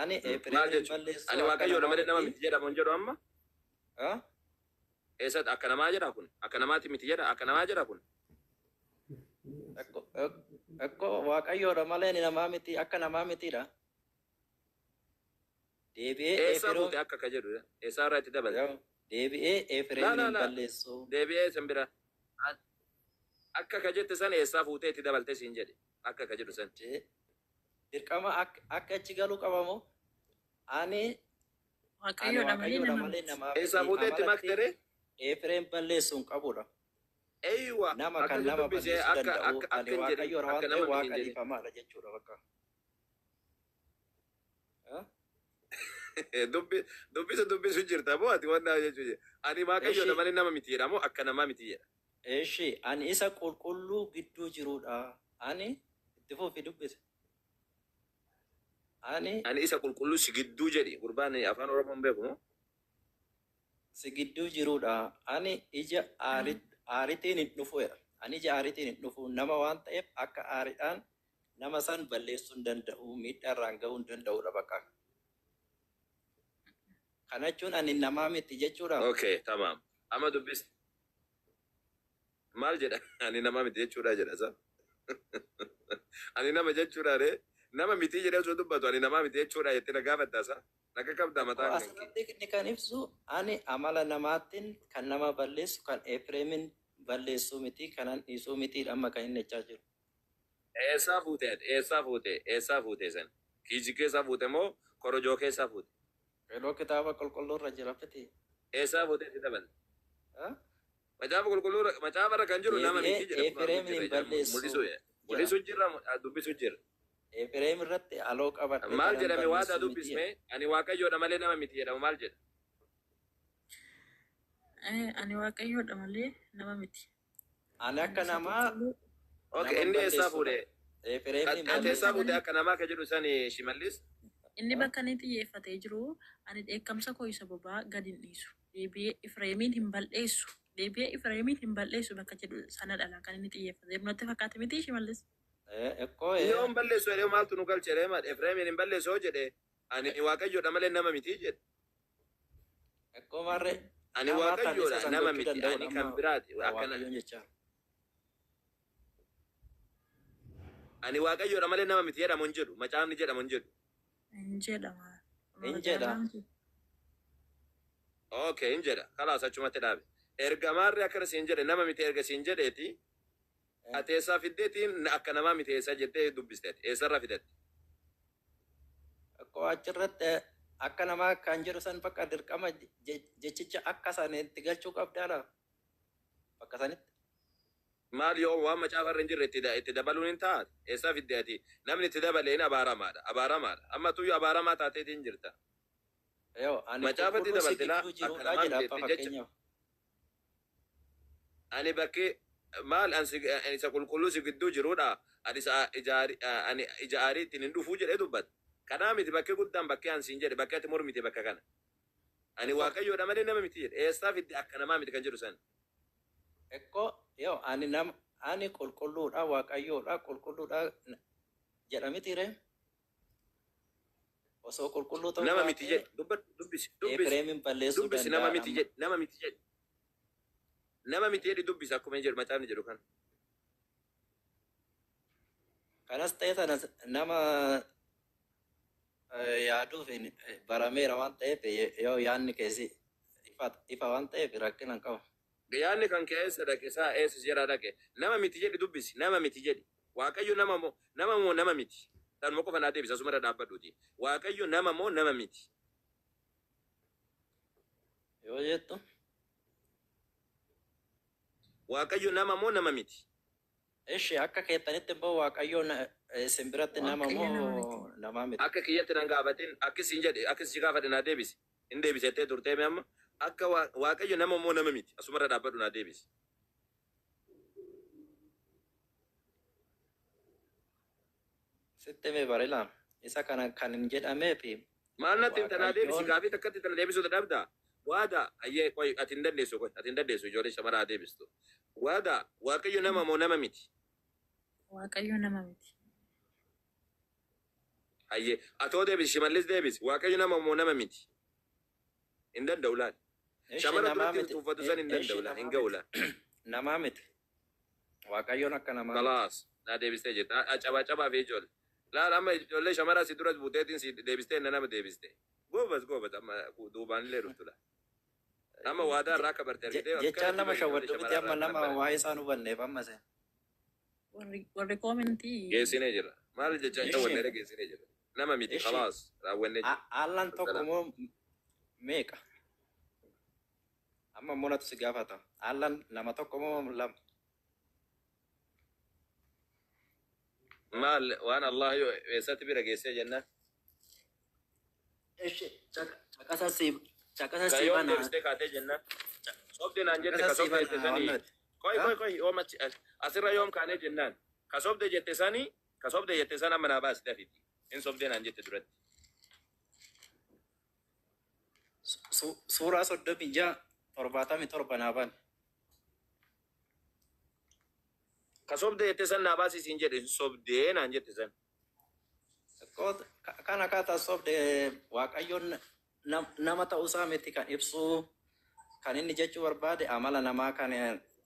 [SPEAKER 2] ani
[SPEAKER 1] Maal
[SPEAKER 2] Efreemin hin
[SPEAKER 1] jechuudha?
[SPEAKER 2] balleessu
[SPEAKER 1] Ani
[SPEAKER 2] akka
[SPEAKER 1] Waaqayyoodha
[SPEAKER 2] namaa
[SPEAKER 1] malee nama
[SPEAKER 2] miti.
[SPEAKER 1] miti jedhamu hin jedhu amma.
[SPEAKER 2] Ah?
[SPEAKER 1] Eessatti akka namaa jedha kun? Akka namaati miti jedha? Akka namaa jedha kun?
[SPEAKER 2] Akko Waaqayyoodha malee ani namaa miti akka namaa mitiidha. Deebi'ee
[SPEAKER 1] Eessaa
[SPEAKER 2] Efreem
[SPEAKER 1] fuute akka ka jedhu? Eessaa irraa itti dabalte?
[SPEAKER 2] yoo deebi'ee
[SPEAKER 1] Laa
[SPEAKER 2] Efreemin
[SPEAKER 1] laa
[SPEAKER 2] hin
[SPEAKER 1] laa.
[SPEAKER 2] balleessu.
[SPEAKER 1] Deebi'ee isin bira. Akka ka jette san eessaa fuutee itti dabalte siin jedhe. Akka ka jedhu san.
[SPEAKER 2] Dirqama akka achi galuu qabamoo ani ani
[SPEAKER 3] Waaqayyoodha malee
[SPEAKER 2] Waaqayyoodha
[SPEAKER 3] nama
[SPEAKER 2] malee
[SPEAKER 3] miti.
[SPEAKER 2] namaa
[SPEAKER 1] Eessaa
[SPEAKER 2] miti
[SPEAKER 1] fuutee itti
[SPEAKER 2] amalatti
[SPEAKER 1] maktere?
[SPEAKER 2] Efreem balleessuu hin qabudha.
[SPEAKER 1] Eeywa
[SPEAKER 2] Nama kan
[SPEAKER 1] akkasi
[SPEAKER 2] nama
[SPEAKER 1] dubbisee
[SPEAKER 2] balleessuu
[SPEAKER 1] akka
[SPEAKER 2] danda'u
[SPEAKER 1] akka
[SPEAKER 2] ani
[SPEAKER 1] akka hin jedhin
[SPEAKER 2] Waaqayyoodha waan
[SPEAKER 1] akka
[SPEAKER 2] ta'eef
[SPEAKER 1] nama miti
[SPEAKER 2] Waaqa
[SPEAKER 1] hin jedhin.
[SPEAKER 2] dhiifamaadha jechuudha bakka. Ah?
[SPEAKER 1] Dubbi dubbisa dubbisu jirta moo ati waan jechuudha. Ani Waaqayyoodha
[SPEAKER 2] Eshi
[SPEAKER 1] malee nama miti jedha moo akka namaa miti jedha.
[SPEAKER 2] eshi ani isa qulqulluu gidduu jirudha. Ani itti fufi dubbise. Ani
[SPEAKER 1] Ani isa qulqulluu si gidduu jedhi gurbaan afaan Oromoo hin beeku moo?
[SPEAKER 2] si gidduu jirudha. Ani ija aaritiin hin dhufu jedha. Ani ija aaritiin hin dhufu nama waan ta'eef akka aariidhaan nama san balleessuu hin danda'u miidhaa irraan gahuu hin danda'udha bakka. Kana jechuun ani namaa miti jechuudha.
[SPEAKER 1] Okay, tamaam. Amma dubbis maal jedha? Ani nama miti jechuudha jedha isa. Ani nama jechuudha ree. Nama miti jedhee osoo dubbatu ani namaa miti jechuudha jettee na gaafatta isa. Naga qabda
[SPEAKER 2] Akkoo
[SPEAKER 1] mataan kan kee.
[SPEAKER 2] asirratti inni kan ibsu ani amala namaatiin kan nama balleessu kan Efreemin balleessuu miti kanan dhiisuu miti amma kan inni jechaa jiru.
[SPEAKER 1] Eessaa fuute ati? Eessaa fuute? Eessaa fuute san? Kiijii keessaa fuute moo korojoo keessaa fuute?
[SPEAKER 2] Yeroo kitaaba qulqulluu irra jira fiti.
[SPEAKER 1] Eessaa fuute itti dabalte?
[SPEAKER 2] Ah?
[SPEAKER 1] Macaafa qulqulluu macaafa irra kan jiru nama
[SPEAKER 2] Deebi'ee
[SPEAKER 1] miti jedha kun arguu
[SPEAKER 2] Efreemin
[SPEAKER 1] jirra
[SPEAKER 2] hin
[SPEAKER 1] ijaan
[SPEAKER 2] balleessu
[SPEAKER 1] mul'isuu
[SPEAKER 2] jedha.
[SPEAKER 1] mul'isuu jirra dubbisuu jirra.
[SPEAKER 2] Efreem irratti aloo qabadhe
[SPEAKER 1] Maal
[SPEAKER 2] kanan
[SPEAKER 1] jedhame waadaa
[SPEAKER 2] balleessuu miti
[SPEAKER 1] dubbisme
[SPEAKER 2] jedha.
[SPEAKER 1] ani Waaqayyoodha malee nama miti jedhamu maal jedha?
[SPEAKER 3] Ani Waaqayyoodha malee nama miti.
[SPEAKER 2] Ani
[SPEAKER 3] Ani
[SPEAKER 2] akka
[SPEAKER 3] isa
[SPEAKER 2] namaa
[SPEAKER 3] qulqulluu
[SPEAKER 1] Okay,
[SPEAKER 2] nama hin
[SPEAKER 1] inni eessaa
[SPEAKER 2] balleessuudha.
[SPEAKER 1] fuudhe?
[SPEAKER 2] Efreemin hin
[SPEAKER 1] Ati eessaa
[SPEAKER 3] Ani
[SPEAKER 2] balleessu.
[SPEAKER 1] fuute akka namaa ka jedhu sani Shimallis?
[SPEAKER 3] Inni
[SPEAKER 2] Ah?
[SPEAKER 3] bakka inni xiyyeeffatee jiru ani dheekkamsa koo isa boba'aa gad hin dhiisu. Deebi'ee Ifreemiin hin balleessu. Deebi'ee Ifreemiin hin balleessu bakka jedhu sana dhala kan inni xiyyeeffatee jiru. Natti fakkaate miti Shimallis?
[SPEAKER 2] Ekkoo
[SPEAKER 1] Yoo hin balleessu jedhee maaltu nu galche jedhee maal Efreemiin hin balleessu yoo jedhe ani Waaqayyoodha malee nama miti jedhe.
[SPEAKER 2] Ekkoo marre
[SPEAKER 1] Ani
[SPEAKER 2] namaa kan isa
[SPEAKER 1] Waaqayyoodha
[SPEAKER 2] san
[SPEAKER 1] nama
[SPEAKER 2] gochuu
[SPEAKER 1] miti
[SPEAKER 2] danda'udha
[SPEAKER 1] ani kan
[SPEAKER 2] amma
[SPEAKER 1] biraati akkana
[SPEAKER 2] Waaqayyoon jechaa.
[SPEAKER 1] ani Waaqayyoodha malee nama miti jedhamu hin jedhu macaafni jedhamu hin jedhu.
[SPEAKER 3] Hin jedhama.
[SPEAKER 2] Hin jedha.
[SPEAKER 1] Okay, hin jedha. Kalaas achumatti dhaabe. Ergamaarri akkana siin jedhe nama miti erga siin jedheeti ati eessaa fiddeetiin akka namaa miti eessaa jettee dubbisteeti eessarraa fidatte.
[SPEAKER 2] Akkoo achirratti akka namaa kan jedhu san bakka dirqama jechicha akka sanitti galchuu qabdaadha. Bakka sanitti.
[SPEAKER 1] Maal yoo waan macaafa irra hin jirre itti dabaluun hin taate eessaa fidde ati namni itti dabalee hin abaaramaadha abaaramaadha amma tuyyuu abaaramaa taateetiin jirta.
[SPEAKER 2] Yoo ani
[SPEAKER 1] Macaafatti
[SPEAKER 2] qulqulluu si
[SPEAKER 1] dabalte laa
[SPEAKER 2] gidduu
[SPEAKER 1] akka
[SPEAKER 2] jiruudha
[SPEAKER 1] namaa
[SPEAKER 2] jedha
[SPEAKER 1] miti
[SPEAKER 2] abbaa
[SPEAKER 1] jettee jecha
[SPEAKER 2] fakkeenyaaf.
[SPEAKER 1] ani bakki maal an ani isa qulqulluu si gidduu jiruudha ani isa ani ija aarii ittiin hin dhufuu jedhee dubbata. Kanaa miti bakki guddaan bakkee an siin jedhe bakka ati mormite bakka kana. Ani Waaqayyoodha malee nama miti jedhe eessaa fidde akka namaa miti kan jedhu san.
[SPEAKER 2] Ekkoo yoo ani nama ani qulqulluudha Waaqayyoodha qulqulluudha jedha miti ree. Osoo qulqulluu ta'uu
[SPEAKER 1] Nama miti
[SPEAKER 2] baatee
[SPEAKER 1] jedhi. Dubbadhu, dubbisi, dubbisi.
[SPEAKER 2] Efreemin balleessuu
[SPEAKER 1] Dubbisi, nama
[SPEAKER 2] danda'a
[SPEAKER 1] miti
[SPEAKER 2] amma.
[SPEAKER 1] jedhi, nama miti jedhi. Nama miti jedhi dubbisi akkuma inni jedhu, macaafni jedhu kana.
[SPEAKER 2] Kanas ta'e sanas nama yaaduuf barameera waan ta'eef, yoo yaadni keessi ifa waan ta'eef rakkina hin qabu.
[SPEAKER 1] Yaadni kan kee eessa dhaqe isaa, eessa jira dhaqe? Nama miti jedhi dubbisi, nama miti jedhi. Waaqayyo nama moo nama moo nama miti? Tanuma qofa naa deebisa, asuma irra dhaabbadhuuti. Waaqayyo nama moo nama miti?
[SPEAKER 2] Yoo jettu
[SPEAKER 1] Waaqayyo nama moo nama miti?
[SPEAKER 2] Ishi, akka keettanitti immoo Waaqayyoon isin biratti nama
[SPEAKER 3] Waaqayyo nama
[SPEAKER 2] moo
[SPEAKER 3] miti.
[SPEAKER 2] namaa miti?
[SPEAKER 1] Akka kiyyatti nan gaafatin, akkas hin jedhe, akkas si gaafate naa deebisi. Hin deebisettee turtee mee amma? Akka Waaqayyo nama moo nama miti? Asuma irra dhaabbadhu naa deebisi.
[SPEAKER 2] Sitti mee barilaa isa kana kan hin jedhameef
[SPEAKER 1] Maal natti himta? Naa deebisi.
[SPEAKER 2] Waaqayyoon
[SPEAKER 1] Gaafii takkatti tana deebisuu dadhabdaa? Waada ayyee, qoy, ati hin dandeessu, qoy, ati hin dandeessu, ijoollee shamaraa deebistu. Waada, Waaqayyo nama moo nama miti?
[SPEAKER 3] Waaqayyo nama miti.
[SPEAKER 1] Ayyee, atoo deebisi, Shimallis deebisi. Waaqayyo nama moo nama miti? Hin danda'u laal.
[SPEAKER 2] Ishi,
[SPEAKER 1] Shamara
[SPEAKER 2] namaa
[SPEAKER 1] duratti
[SPEAKER 2] miti.
[SPEAKER 1] tuffatu san hin
[SPEAKER 2] Ishi,
[SPEAKER 1] danda'u laal, hin
[SPEAKER 2] namaa
[SPEAKER 1] ga'u
[SPEAKER 2] miti.
[SPEAKER 1] laal.
[SPEAKER 2] Namaa miti. Waaqayyoon akka namaa miti.
[SPEAKER 1] Kalaas naa deebistee jirta. Cabaa cabaa fi ijoollee. Laal, amma ijoollee shamara si dura buuteetiin si deebistee na nama deebiste. Goobas goobas, amma duubaan illee dhuftu laal. Amma waadaa irraa akka barte argitee
[SPEAKER 2] Jechaan
[SPEAKER 1] akkanatti
[SPEAKER 2] nama
[SPEAKER 1] bari ijoollee
[SPEAKER 2] shawwaddu miti
[SPEAKER 1] shamara
[SPEAKER 2] amma
[SPEAKER 1] irraa
[SPEAKER 2] nama
[SPEAKER 1] kana bare.
[SPEAKER 2] waa'ee isaan hubanneef amma sen.
[SPEAKER 3] Warri koomentii
[SPEAKER 1] Geessinee jira. Maal jechaan
[SPEAKER 2] Ishi
[SPEAKER 1] shawwanneere, geessinee jira. Nama miti,
[SPEAKER 2] ishi
[SPEAKER 1] kalaas raawwannee jira.
[SPEAKER 2] Allaan tokko
[SPEAKER 1] Salaam.
[SPEAKER 2] moo meeqa? Amma immoo natu si gaafata. Allaan nama tokko moo lama?
[SPEAKER 1] Maal waan Allah yoo eessatti bira geessee jennaan?
[SPEAKER 4] Ishi, caqasa si caqasa
[SPEAKER 1] Ka
[SPEAKER 4] si
[SPEAKER 1] yoom
[SPEAKER 4] bana.
[SPEAKER 1] deebistee kaatee jennaan? Sobde naan jette,
[SPEAKER 2] Caqasa
[SPEAKER 1] ka
[SPEAKER 2] si
[SPEAKER 1] sobde jette
[SPEAKER 2] bana waan
[SPEAKER 1] sanii.
[SPEAKER 2] nuti.
[SPEAKER 1] Qoy
[SPEAKER 2] Ha?
[SPEAKER 1] qoy qoy, yoom achi asirra yoom kaanee jennaan? Ka sobde jette sanii, ka sobde jette san amma naa baasi dafiti. In sobde naan jette duratti.
[SPEAKER 2] Suuraa 36:77 naa bani.
[SPEAKER 1] Ka sobde jette san naa baasi siin jedhe, sobdee naan jette san.
[SPEAKER 2] Kan akkaataa sobde Waaqayyoon nama ta'uusaa miti kan ibsu, kan inni jechuu barbaade amala namaa kan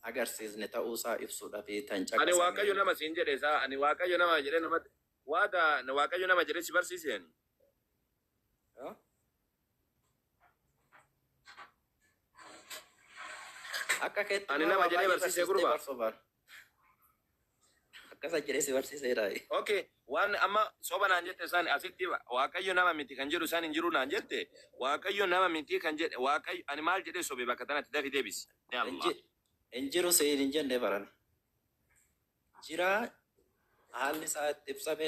[SPEAKER 2] agarsiisne ta'uusaa ibsuudhaaf tan
[SPEAKER 1] Ani Waaqayyo
[SPEAKER 2] caqasame.
[SPEAKER 1] nama siin jedhe isaa, ani Waaqayyo nama jedhee namatti waada, Waaqayyo nama jedhee si barsiise ani.
[SPEAKER 2] Ha? Akka keetti
[SPEAKER 1] Ani
[SPEAKER 2] immoo
[SPEAKER 1] nama
[SPEAKER 2] waa
[SPEAKER 1] jedhee
[SPEAKER 2] baay'ee
[SPEAKER 1] barsiise
[SPEAKER 2] barsiistee
[SPEAKER 1] gurbaa.
[SPEAKER 2] barsoobaan. Akkasa jedhee si barsiiseera.
[SPEAKER 1] Okay, waan amma soba naan jette san asitti Waaqayyo nama miti kan jedhu san hin jiru naan jette, Waaqayyo nama miti kan jedhe, Waaqayyo ani maal jedhee sobe bakka tanatti? Dafi deebisi. Ya Allah.
[SPEAKER 2] Hin jiru siin hin jenne baran. Jira, haalli isaa itti ibsame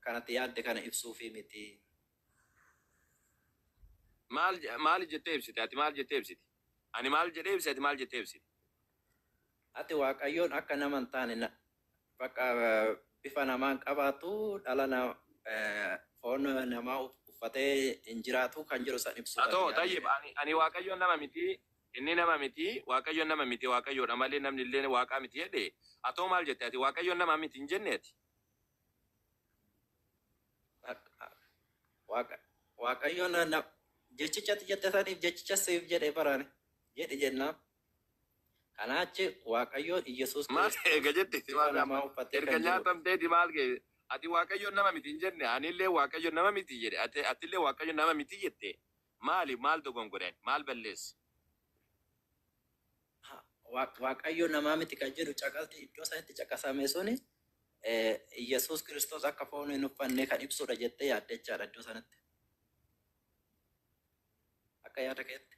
[SPEAKER 2] kanatti yaadde kana ibsuufi miti.
[SPEAKER 1] Maal maal jettee ibsite ati, maal jettee ibsite? Ani maal jedhee ibse, ati maal jettee ibsite?
[SPEAKER 2] Ati Waaqayyoon akka nama hin taane bakka bifa namaan qabaatu, dhala foon namaa uffatee hin jiraatu kan jiru san ibsuudhaaf
[SPEAKER 1] Atoo
[SPEAKER 2] yaadde.
[SPEAKER 1] tayyib, ani Waaqayyoon nama miti, inni nama miti, Waaqayyoon nama miti, Waaqayyoodha malee namni illee waaqaa miti jedhe, atoo maal jette ati? Waaqayyoon nama miti hin jenne ati?
[SPEAKER 2] Waaqayyoon jechichatti jette saniif jechicha siif jedhe barane jedhi jennaan. Kanaa achi Waaqayyoon Iyyasuus
[SPEAKER 1] Maal
[SPEAKER 2] Kiristoos
[SPEAKER 1] eega jette
[SPEAKER 2] bifa
[SPEAKER 1] maal
[SPEAKER 2] namaa uffatee
[SPEAKER 1] erga
[SPEAKER 2] kan jirudha.
[SPEAKER 1] nyaatamteeti maal ga'e ati? Waaqayyoon nama miti hin jenne, anillee Waaqayyoon nama miti jedhe, ati atillee Waaqayyoon nama miti jette, maali maal dogongore, maal balleesse?
[SPEAKER 2] Waaqayyo namaa miti kan jedhu caqasni iddoo sanitti caqasame suni Iyyasuus Kiristoos akka foon hin uffanne kan ibsudha jettee yaaddechaadha iddoo sanatti. Akka yaada keetti.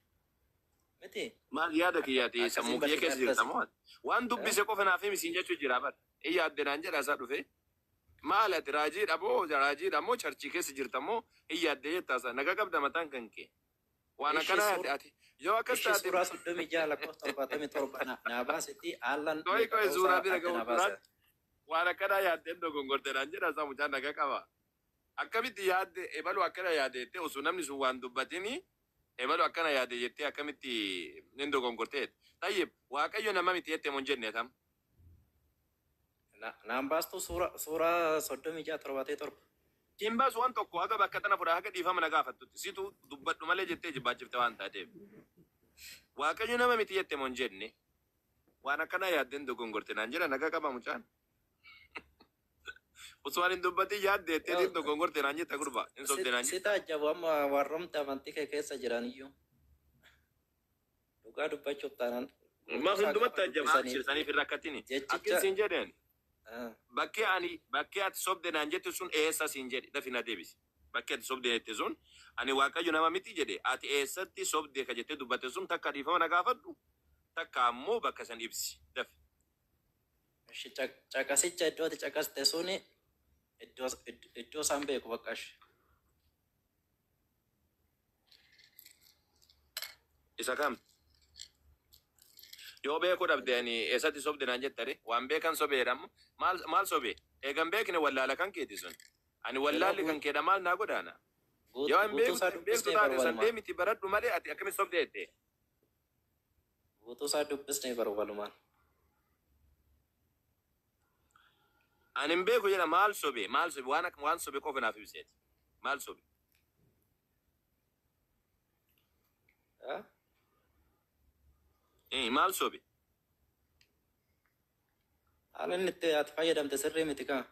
[SPEAKER 2] Miti.
[SPEAKER 1] Maal yaada kiyyaati?
[SPEAKER 2] Akkasiin
[SPEAKER 1] Sammuu kiyya keessa
[SPEAKER 2] barsiifadha.
[SPEAKER 1] jirta moo? Waan dubbise qofa naaf himi siin jechuu jira bar. In yaadde naan jedha isaa dhufe. Maal ati, raajiidha moo raajiidha moo church keessa jirta moo in yaadde jettaa isaa naga qabda mataan kan kee? Waan
[SPEAKER 2] Ishi
[SPEAKER 1] akkanaa yaadde ati yoo akkas
[SPEAKER 2] Ishi
[SPEAKER 1] taate
[SPEAKER 2] suuraa 36 lakkoofsa 77 naa baasitti haalaan
[SPEAKER 1] Qoy
[SPEAKER 2] meeqa
[SPEAKER 1] qoy,
[SPEAKER 2] ta'uusaa
[SPEAKER 1] suuraa bira
[SPEAKER 2] adda
[SPEAKER 1] ga'u
[SPEAKER 2] naa baasa.
[SPEAKER 1] duraatti waan akkanaa yaaddeen dogongorte naan jedha isaa, mucaan naga qaba. Akkamitti yaadde ebalu akkana yaadde jettee, osoo namni sun waan dubbatini ebalu akkana yaadde jettee akkamitti hin dogongortee? Tayyib, Waaqayyo nama miti jettee moo hin jenne tam?
[SPEAKER 2] Naan baastuu suuraa 36:77.
[SPEAKER 1] Hin baasu waan tokko haga bakka tana fudha haga dhiifama na gaafattutti. Situ dubbadhu malee jettee jibbaachifte waan taateef. Waaqayyo nama miti jette moo hin jenne. Waan akkanaa yaaddeen dogongorte naan jedha nagaa qaba mucaan. Osoo waan hin dubbatin yaadde jetteetiin dogongorte naan jetta gurba. Hin sobde naan
[SPEAKER 2] Si
[SPEAKER 1] jetta.
[SPEAKER 2] taajjabu amma warroomti amantii kee keessa jiran iyyuu. Dhugaa dubbachuuf taanaan
[SPEAKER 1] Maaf
[SPEAKER 2] guutuu isaa
[SPEAKER 1] hundumatti
[SPEAKER 2] gaafa
[SPEAKER 1] taajjaba
[SPEAKER 2] dubbisanii
[SPEAKER 1] shibsaniif hin rakkatini. Akkin
[SPEAKER 2] jechicha
[SPEAKER 1] siin jedheen bakkee ani bakkee ati sobde naan jette sun eessa siin jedhe dafi na deebisi. Bakkee ati sobde jette sun ani Waaqayyo nama miti jedhe ati eessatti sobde ka jettee dubbatte sun takka dhiifama na gaafadhu takka ammoo bakka san ibsi dafi.
[SPEAKER 2] Ishi caqasicha iddoo ati caqaste suni iddoo iddoo isaan beeku bakka ishi.
[SPEAKER 1] Isa kam? Yoo beekuu dhabde ani eessatti sobde naan jettare waan beekan sobeedha ammoo maal maal sobe eegan beekne wallaala kan keeti sun ani
[SPEAKER 2] Yeroo
[SPEAKER 1] wallaalli kan keedha maal naa godaana yoo hin
[SPEAKER 2] guutuu
[SPEAKER 1] beektu
[SPEAKER 2] isaa
[SPEAKER 1] hin beektu
[SPEAKER 2] dubbisnee
[SPEAKER 1] taate san
[SPEAKER 2] barbaaduma.
[SPEAKER 1] deemiti baradhu malee ati akkamitti sobde jette.
[SPEAKER 2] Guutuu isaa dubbisnee barbaaduma.
[SPEAKER 1] Ani hin beeku jedha maal sobe maal sobe waan akka waan sobe qofa naaf ibseeti maal sobe. Maal sobe.
[SPEAKER 2] Haala inni itti ati fayyadamte sirrii miti kaa.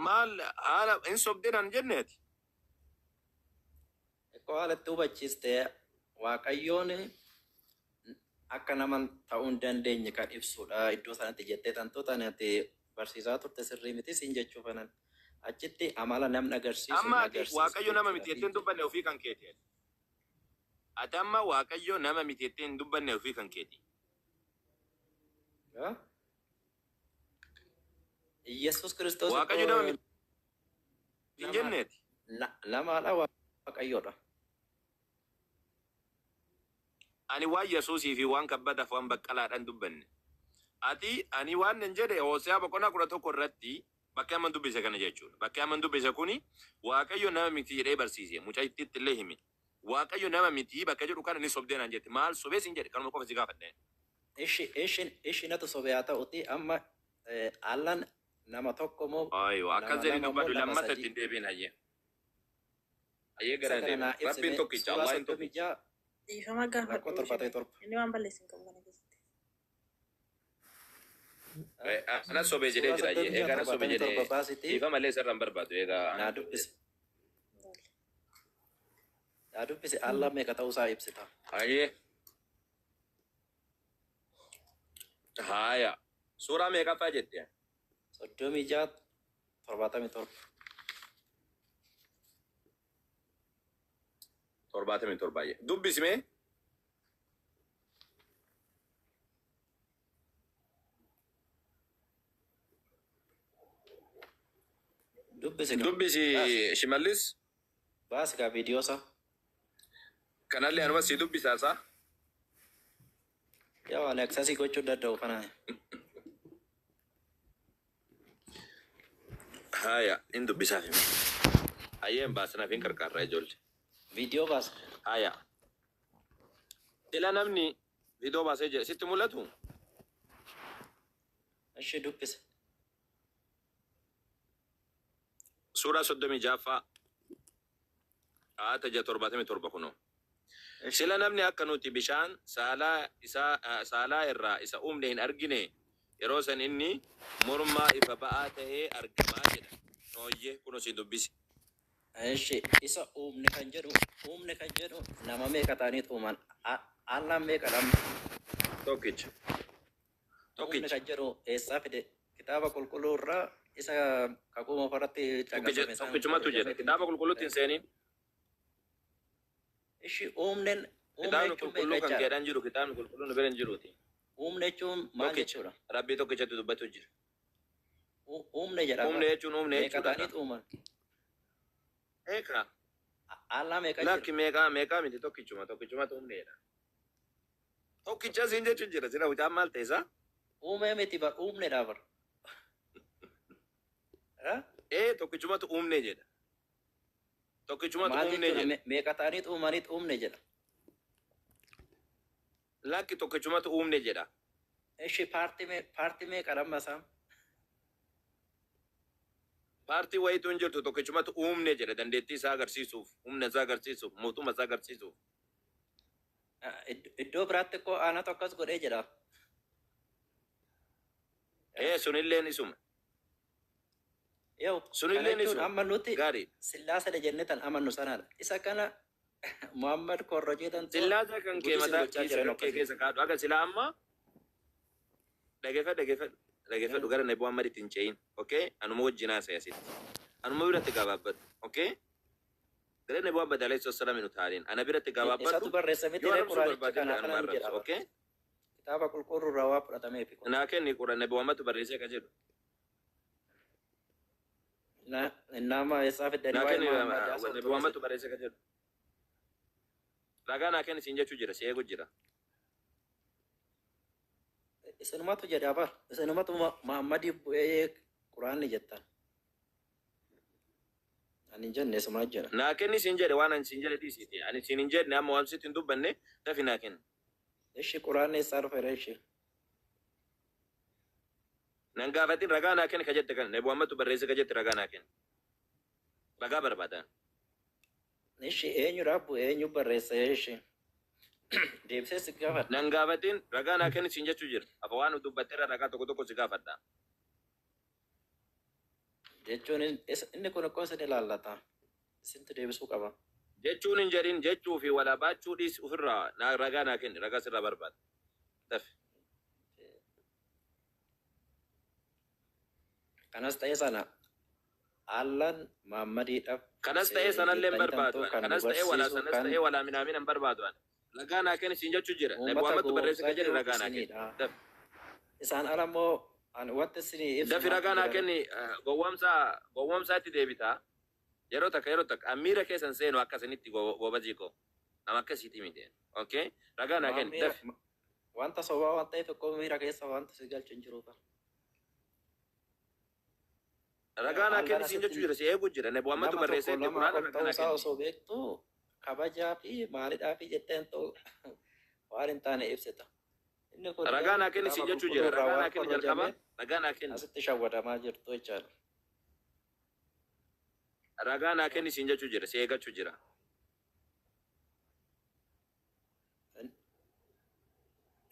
[SPEAKER 1] Maal haala hin sobdee naan jenneeti.
[SPEAKER 2] Ekkoo haala itti hubachiiste Waaqayyoon akka nama ta'uu hin dandeenye kan ibsudha. Iddoo sanatti jettee tantoota ati barsiisaa turte sirrii miti siin jechuu fanan. Achitti amala namni agarsiisu hin
[SPEAKER 1] Amma ati
[SPEAKER 2] agarsiisu
[SPEAKER 1] Waaqayyo nama miti
[SPEAKER 2] jechuudha.
[SPEAKER 1] jettee hin dubbanne ofii kan keeti. Ati amma Waaqayyo nama miti jettee hin dubbanne ofii kan keeti.
[SPEAKER 2] Iyyasuus Kiristoos
[SPEAKER 1] Waaqayyo nama
[SPEAKER 2] iddoo
[SPEAKER 1] miti hin
[SPEAKER 2] nama
[SPEAKER 1] jenneeti.
[SPEAKER 2] namaadha Waaqayyoodha.
[SPEAKER 1] Ani waan Yesuusii fi waan kabbadaaf waan baqqalaadhaan dubbanne. Ati ani waan nan jedhe Hoose'aa boqonnaa 11 irratti bakka amman dubbise kana jechuudha. Bakka amman dubbise kuni Waaqayyo nama miti jedhee barsiise. Mucayittiitti illee hime. Waaqayyo nama miti bakka jedhu kana ni sobdee naan jette. Maal sobee siin jedhe kanuma qofa si gaafadhe.
[SPEAKER 2] Ishi ishi ishi natu sobe haa ta'uti amma allan nama tokko moo
[SPEAKER 1] Aywa akkas
[SPEAKER 2] nama
[SPEAKER 1] jedhi
[SPEAKER 2] lama moo
[SPEAKER 1] dubbadhu
[SPEAKER 2] nama
[SPEAKER 1] lammata
[SPEAKER 2] sadii
[SPEAKER 1] ittiin deebiin hayyee. Hayyee
[SPEAKER 2] isa
[SPEAKER 1] gara
[SPEAKER 2] kana
[SPEAKER 1] deebiin.
[SPEAKER 2] naa
[SPEAKER 1] Rabbiin
[SPEAKER 2] ibsime
[SPEAKER 1] tokkicha
[SPEAKER 2] suuraa
[SPEAKER 1] Allahin
[SPEAKER 2] soddomii
[SPEAKER 1] tokkicha.
[SPEAKER 2] ja'a
[SPEAKER 3] Dhiifama
[SPEAKER 2] rakkoo
[SPEAKER 3] gaafadhu
[SPEAKER 2] torbaatamii
[SPEAKER 3] shime.
[SPEAKER 2] torba.
[SPEAKER 3] Inni waan balleessu hin qabu kana keessatti.
[SPEAKER 1] Ana sobee jedhee
[SPEAKER 2] Suuraa
[SPEAKER 1] jira hayyee.
[SPEAKER 2] soddomii ja'a
[SPEAKER 1] Egaa ana sobee
[SPEAKER 2] torbaatamii torba
[SPEAKER 1] jedhee
[SPEAKER 2] baasitii
[SPEAKER 1] dhiifama malee isarra hin barbaadu. Egaa
[SPEAKER 2] naa
[SPEAKER 1] ana sobee
[SPEAKER 2] dubbise.
[SPEAKER 1] jedhe.
[SPEAKER 2] Naa dubbise alla meeqa ta'uusaa ibsita.
[SPEAKER 1] Hayyee. Haaya. Suuraa meeqaffaa jette?
[SPEAKER 2] 36 77.
[SPEAKER 1] 77 hayyee. Dubbisime.
[SPEAKER 2] Dubbisi kaa.
[SPEAKER 1] Dubbisi
[SPEAKER 2] Baasi.
[SPEAKER 1] Shimallis.
[SPEAKER 2] Baasi kaa viidiyoo isaa.
[SPEAKER 1] Kanallee anuma si dubbisaasa.
[SPEAKER 2] Yaa ani aksesii gochuu hin danda'u kana.
[SPEAKER 1] Haaya. In dubbisaaf hime. Hayyee hin baasanaaf hin qarqaarra ijoollee.
[SPEAKER 2] Viidiyoo baasi.
[SPEAKER 1] Haaya. Ila namni viidiyoo baasee jira. Sitti mul'atu?
[SPEAKER 2] Ishi dubbisi.
[SPEAKER 1] Suuraa 36ffaa. Aata 6 77 kunoo.
[SPEAKER 2] Ishi.
[SPEAKER 1] Sila namni akka nuti bishaan saalaa isaa saalaa irraa isa uumne hin argine yeroo san inni mormaa ifa ba'aa ta'ee argamaa jedha. Nooyyee kunoo si dubbisi.
[SPEAKER 2] Ishi isa uumne kan jedhu uumne kan jedhu nama meeqa ta'aniit uuman allaan meeqa dhamma
[SPEAKER 1] Tokkicha.
[SPEAKER 2] uumne
[SPEAKER 1] Tokkicha.
[SPEAKER 2] kan jedhu eessaa fide kitaaba qulqulluu irraa isa kakuu moofaarratti
[SPEAKER 1] Tokkicha
[SPEAKER 2] caqasame san
[SPEAKER 1] tokkichumatu jedha.
[SPEAKER 2] fayyadameetiin
[SPEAKER 1] Kitaaba qulqulluutti hin seeniin.
[SPEAKER 2] Ishi uumnen uumne
[SPEAKER 1] Kitaabni
[SPEAKER 2] jechuun
[SPEAKER 1] qulqulluu
[SPEAKER 2] meeqa
[SPEAKER 1] kan
[SPEAKER 2] jechaadha?
[SPEAKER 1] keedhaan jiru kitaabni qulqulluun bira hin jiruuti.
[SPEAKER 2] Uumne jechuun maal
[SPEAKER 1] Tokkicha.
[SPEAKER 2] jechuudha?
[SPEAKER 1] Rabbii tokkichatu dubbatu jira.
[SPEAKER 2] Uumne jedhama.
[SPEAKER 1] Uumne jechuun uumne
[SPEAKER 2] Meeqa
[SPEAKER 1] jechuudha.
[SPEAKER 2] ta'aniit uuman?
[SPEAKER 1] Eeka.
[SPEAKER 2] Allaa meeqa jira?
[SPEAKER 1] Lakki meeqaa meeqaa miti tokkichuma tokkichumatu uumneedha. Tokkicha siin jechuun jira. Sila mucaan maal ta'e isaa?
[SPEAKER 2] Uumee miti bar uumnedha bar. Eh?
[SPEAKER 1] Ee tokkichumatu uumne jedha. Tokkichumatu
[SPEAKER 2] Maal
[SPEAKER 1] uumne
[SPEAKER 2] jechuudha?
[SPEAKER 1] jedha.
[SPEAKER 2] Meeqa ta'aniit uumaniit uumne jedha.
[SPEAKER 1] Lakki tokkichumatu uumne jedha.
[SPEAKER 2] Ishi paartii meeqa dhamma isaa?
[SPEAKER 1] Paartii wayiitu hin jirtu, tokkichumatu uumne jedhe dandeettii isaa agarsiisuuf, humna isaa agarsiisuuf, mootummaa isaa agarsiisuuf.
[SPEAKER 2] Iddoo biraatti koo aanatu akkas godhee jedha.
[SPEAKER 1] Ee, sunilleen isuma.
[SPEAKER 2] Yoo kana
[SPEAKER 1] Sunilleen
[SPEAKER 2] jechuun
[SPEAKER 1] isuma.
[SPEAKER 2] amma nuti
[SPEAKER 1] Gaarii.
[SPEAKER 2] Sillaasedha jennee tan amannu sanaadha. Isa kana Muhammad korrojee tan
[SPEAKER 1] Sillaasa kan kee
[SPEAKER 2] guddi isin
[SPEAKER 1] mataa
[SPEAKER 2] gochaa
[SPEAKER 1] keessa
[SPEAKER 2] jiran
[SPEAKER 1] kan kee
[SPEAKER 2] akkasii.
[SPEAKER 1] keessa kaadhu. Akka silaa amma dhageeffadhu, dhageeffadhu, dhageeffadhu, gara Nabi Muhammaditti hin ce'in. Okay? Anuma wajjin haasa'e asitti. Anuma biratti gabaabbadhu. Okay? Gara Nabi Muhammad alayhi salaam hin utaalin. Ana biratti
[SPEAKER 2] Isatu
[SPEAKER 1] gabaabbadhu.
[SPEAKER 2] barreessa miti
[SPEAKER 1] Yoo
[SPEAKER 2] ree
[SPEAKER 1] arrabsuu
[SPEAKER 2] quraanicha
[SPEAKER 1] barbaadde
[SPEAKER 2] kanaaf
[SPEAKER 1] anuma
[SPEAKER 2] kanan
[SPEAKER 1] arrabsu.
[SPEAKER 2] jedha.
[SPEAKER 1] Okay?
[SPEAKER 2] Kitaaba qulqulluu irraa waa fudhatameefi kun.
[SPEAKER 1] Naa kenni qura Nabi Muhammadtu barreessee ka jedhu.
[SPEAKER 2] Nama eessaa fiddanii
[SPEAKER 1] Naa
[SPEAKER 2] waa'ee
[SPEAKER 1] kenni
[SPEAKER 2] Muhammad
[SPEAKER 1] Nabi
[SPEAKER 2] haasoftu
[SPEAKER 1] Muhammadtu barreessee ka jedhu. Ragaa naa kenni siin jechuu jira. Si eegu jira.
[SPEAKER 2] Isinumatu jedha bar. Isinumatu Muhammadii bu'ee quraanni jettan. Ani hin jenne, isuma jedha.
[SPEAKER 1] Naa kenni siin jedhe, waan ani siin jedhe dhiisiiti. Ani siin hin jenne, amma waan sitti hin dubbanne, dafi naa kenni.
[SPEAKER 2] Ishi quraanni eessaa dhufe ishi?
[SPEAKER 1] Nan gaafatin, ragaa naa kenni ka jette kana. Nabi Muhammadtu barreessee ka jette ragaa naa kenni. Ragaa barbaadan.
[SPEAKER 2] Ishi eenyudha bu'ee, eenyu barreesse ishi? Deebisee si gaafadha.
[SPEAKER 1] Nan gaafatin, ragaa naa kenni siin jechuu jira. Afa waan dubbatteerra ragaa tokko tokko si gaafadha.
[SPEAKER 2] Jechuun inni kun akkoo isin ilaallata. Isintu deebisuu qaba.
[SPEAKER 1] Jechuun hin jedhin, jechuu fi walaa baachuu dhiis ofirraa naa ragaa naa kenni, ragaa sirraa barbaada. Dafi.
[SPEAKER 2] Kanas ta'e sana Allaan Muhammadiidhaaf
[SPEAKER 1] Kanas ta'ee sanallee hin
[SPEAKER 2] jettanii
[SPEAKER 1] barbaadu.
[SPEAKER 2] tantuu kan nu
[SPEAKER 1] Kanas ta'ee walaa
[SPEAKER 2] barsiisu
[SPEAKER 1] sanas
[SPEAKER 2] kan
[SPEAKER 1] ta'ee walaa minaamin hin barbaadu. Ragaa naa kenni siin jechuu jira. Nabi
[SPEAKER 2] uummata
[SPEAKER 1] Muhammadtu barreesse ka
[SPEAKER 2] gowwoomsaa
[SPEAKER 1] jedhe
[SPEAKER 2] jiru
[SPEAKER 1] ragaa naa kenni.
[SPEAKER 2] isinidha.
[SPEAKER 1] Dafi.
[SPEAKER 2] Isaan ala immoo ani wanti isinii ibsu
[SPEAKER 1] Dafi
[SPEAKER 2] maaltu
[SPEAKER 1] ragaa naa
[SPEAKER 2] jira?
[SPEAKER 1] kenni, gowwoomsaa gowwoomsaatti deebitaa. Yeroo takka yeroo takka miira keessan seenu akkasinitti goobazii koo. Nama akkasiiti miti. Okay? Ragaa naa
[SPEAKER 2] Waan
[SPEAKER 1] kenni
[SPEAKER 2] miira
[SPEAKER 1] dafi.
[SPEAKER 2] wanta sobaa waan ta'eef akkoo miira keessa wanta si galchu hin jiru.
[SPEAKER 1] Ragaa naa
[SPEAKER 2] Allaan
[SPEAKER 1] kenni siin
[SPEAKER 2] asitti
[SPEAKER 1] jechuu jira, si eegu jira. Nabi Muhammadtu
[SPEAKER 2] nama tokko
[SPEAKER 1] barreessee itti
[SPEAKER 2] lama
[SPEAKER 1] quraana
[SPEAKER 2] ol
[SPEAKER 1] ragaa
[SPEAKER 2] ta'uu
[SPEAKER 1] naa
[SPEAKER 2] isaa
[SPEAKER 1] kenni.
[SPEAKER 2] osoo beektu kabajaa fi maalidhaa fi jetteen ta'u waan hin taane ibsita. Inni kun
[SPEAKER 1] Ragaa
[SPEAKER 2] garuu
[SPEAKER 1] naa kenni siin
[SPEAKER 2] kitaaba
[SPEAKER 1] jechuu
[SPEAKER 2] qulqulluu
[SPEAKER 1] jira.
[SPEAKER 2] irraa
[SPEAKER 1] Ragaa
[SPEAKER 2] waan
[SPEAKER 1] naa kenni jalqaba.
[SPEAKER 2] korrojamee
[SPEAKER 1] Ragaa naa kenni.
[SPEAKER 2] asitti shawwadamaa jirtu jechaadha.
[SPEAKER 1] Ragaa naa kenni siin jechuu jira. Si eeggachuu jira.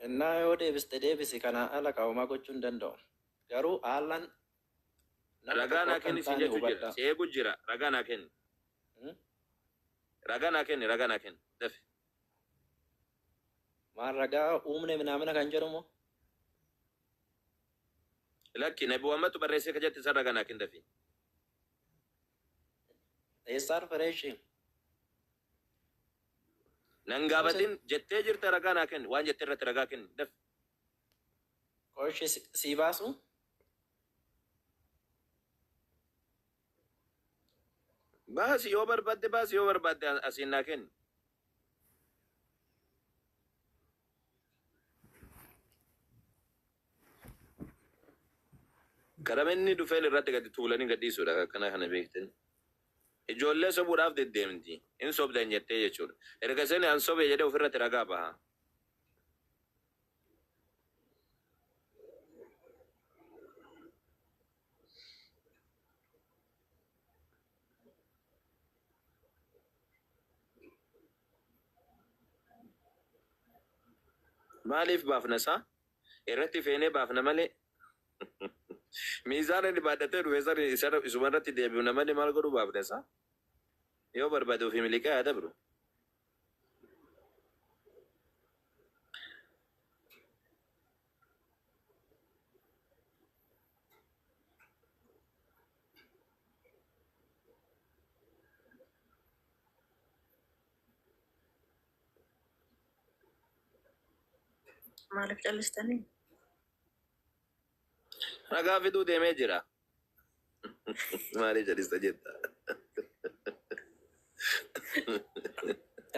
[SPEAKER 2] Innaa yoo deebiste deebisi, kanaan ala qaabamaa gochuu hin danda'u. Garuu haalaan nama
[SPEAKER 1] Ragaa
[SPEAKER 2] tokko
[SPEAKER 1] naa
[SPEAKER 2] akka hin
[SPEAKER 1] kenni siin
[SPEAKER 2] taane
[SPEAKER 1] jechuu jira.
[SPEAKER 2] hubadha.
[SPEAKER 1] Si eegu jira. Ragaa naa kenni. Ragaa naa kenni. Ragaa naa kenni. Dafi.
[SPEAKER 2] Maal ragaa uumne minaamina kan jedhamu?
[SPEAKER 1] Lakki, Nabi Muhammadtu barreessee ka jette san ragaa naa kenni dafi.
[SPEAKER 2] Eessaa dhufe ishee?
[SPEAKER 1] Nan gaafatin, jettee jirta, ragaa naa kenni. Waan jettee irratti ragaa kenni. Dafi.
[SPEAKER 2] Qoshii sii baasu?
[SPEAKER 1] Baasi yoo barbaadde, baasi yoo barbaadde asiin naa kenni. Karama inni dhufeen irratti gadi tuulanii gadhiisuudha akkana kana beektan. Ijoollee sobuudhaaf deddeemti. In sobdan jettee jechuudha. Erga isin an sobe jedhee ofirratti ragaa baha. Maaliif baafna isaa? Irratti feenee baafna malee. Miizaan inni baadhatee dhufe san isuma irratti deebi'u malee maal godhuu baafna isaa? Yoo barbaade ofii miliqee haa dabru.
[SPEAKER 3] Maaliif callistanii?
[SPEAKER 1] Ragaa fiduu deemee jira. Maaliif jedhista jetta?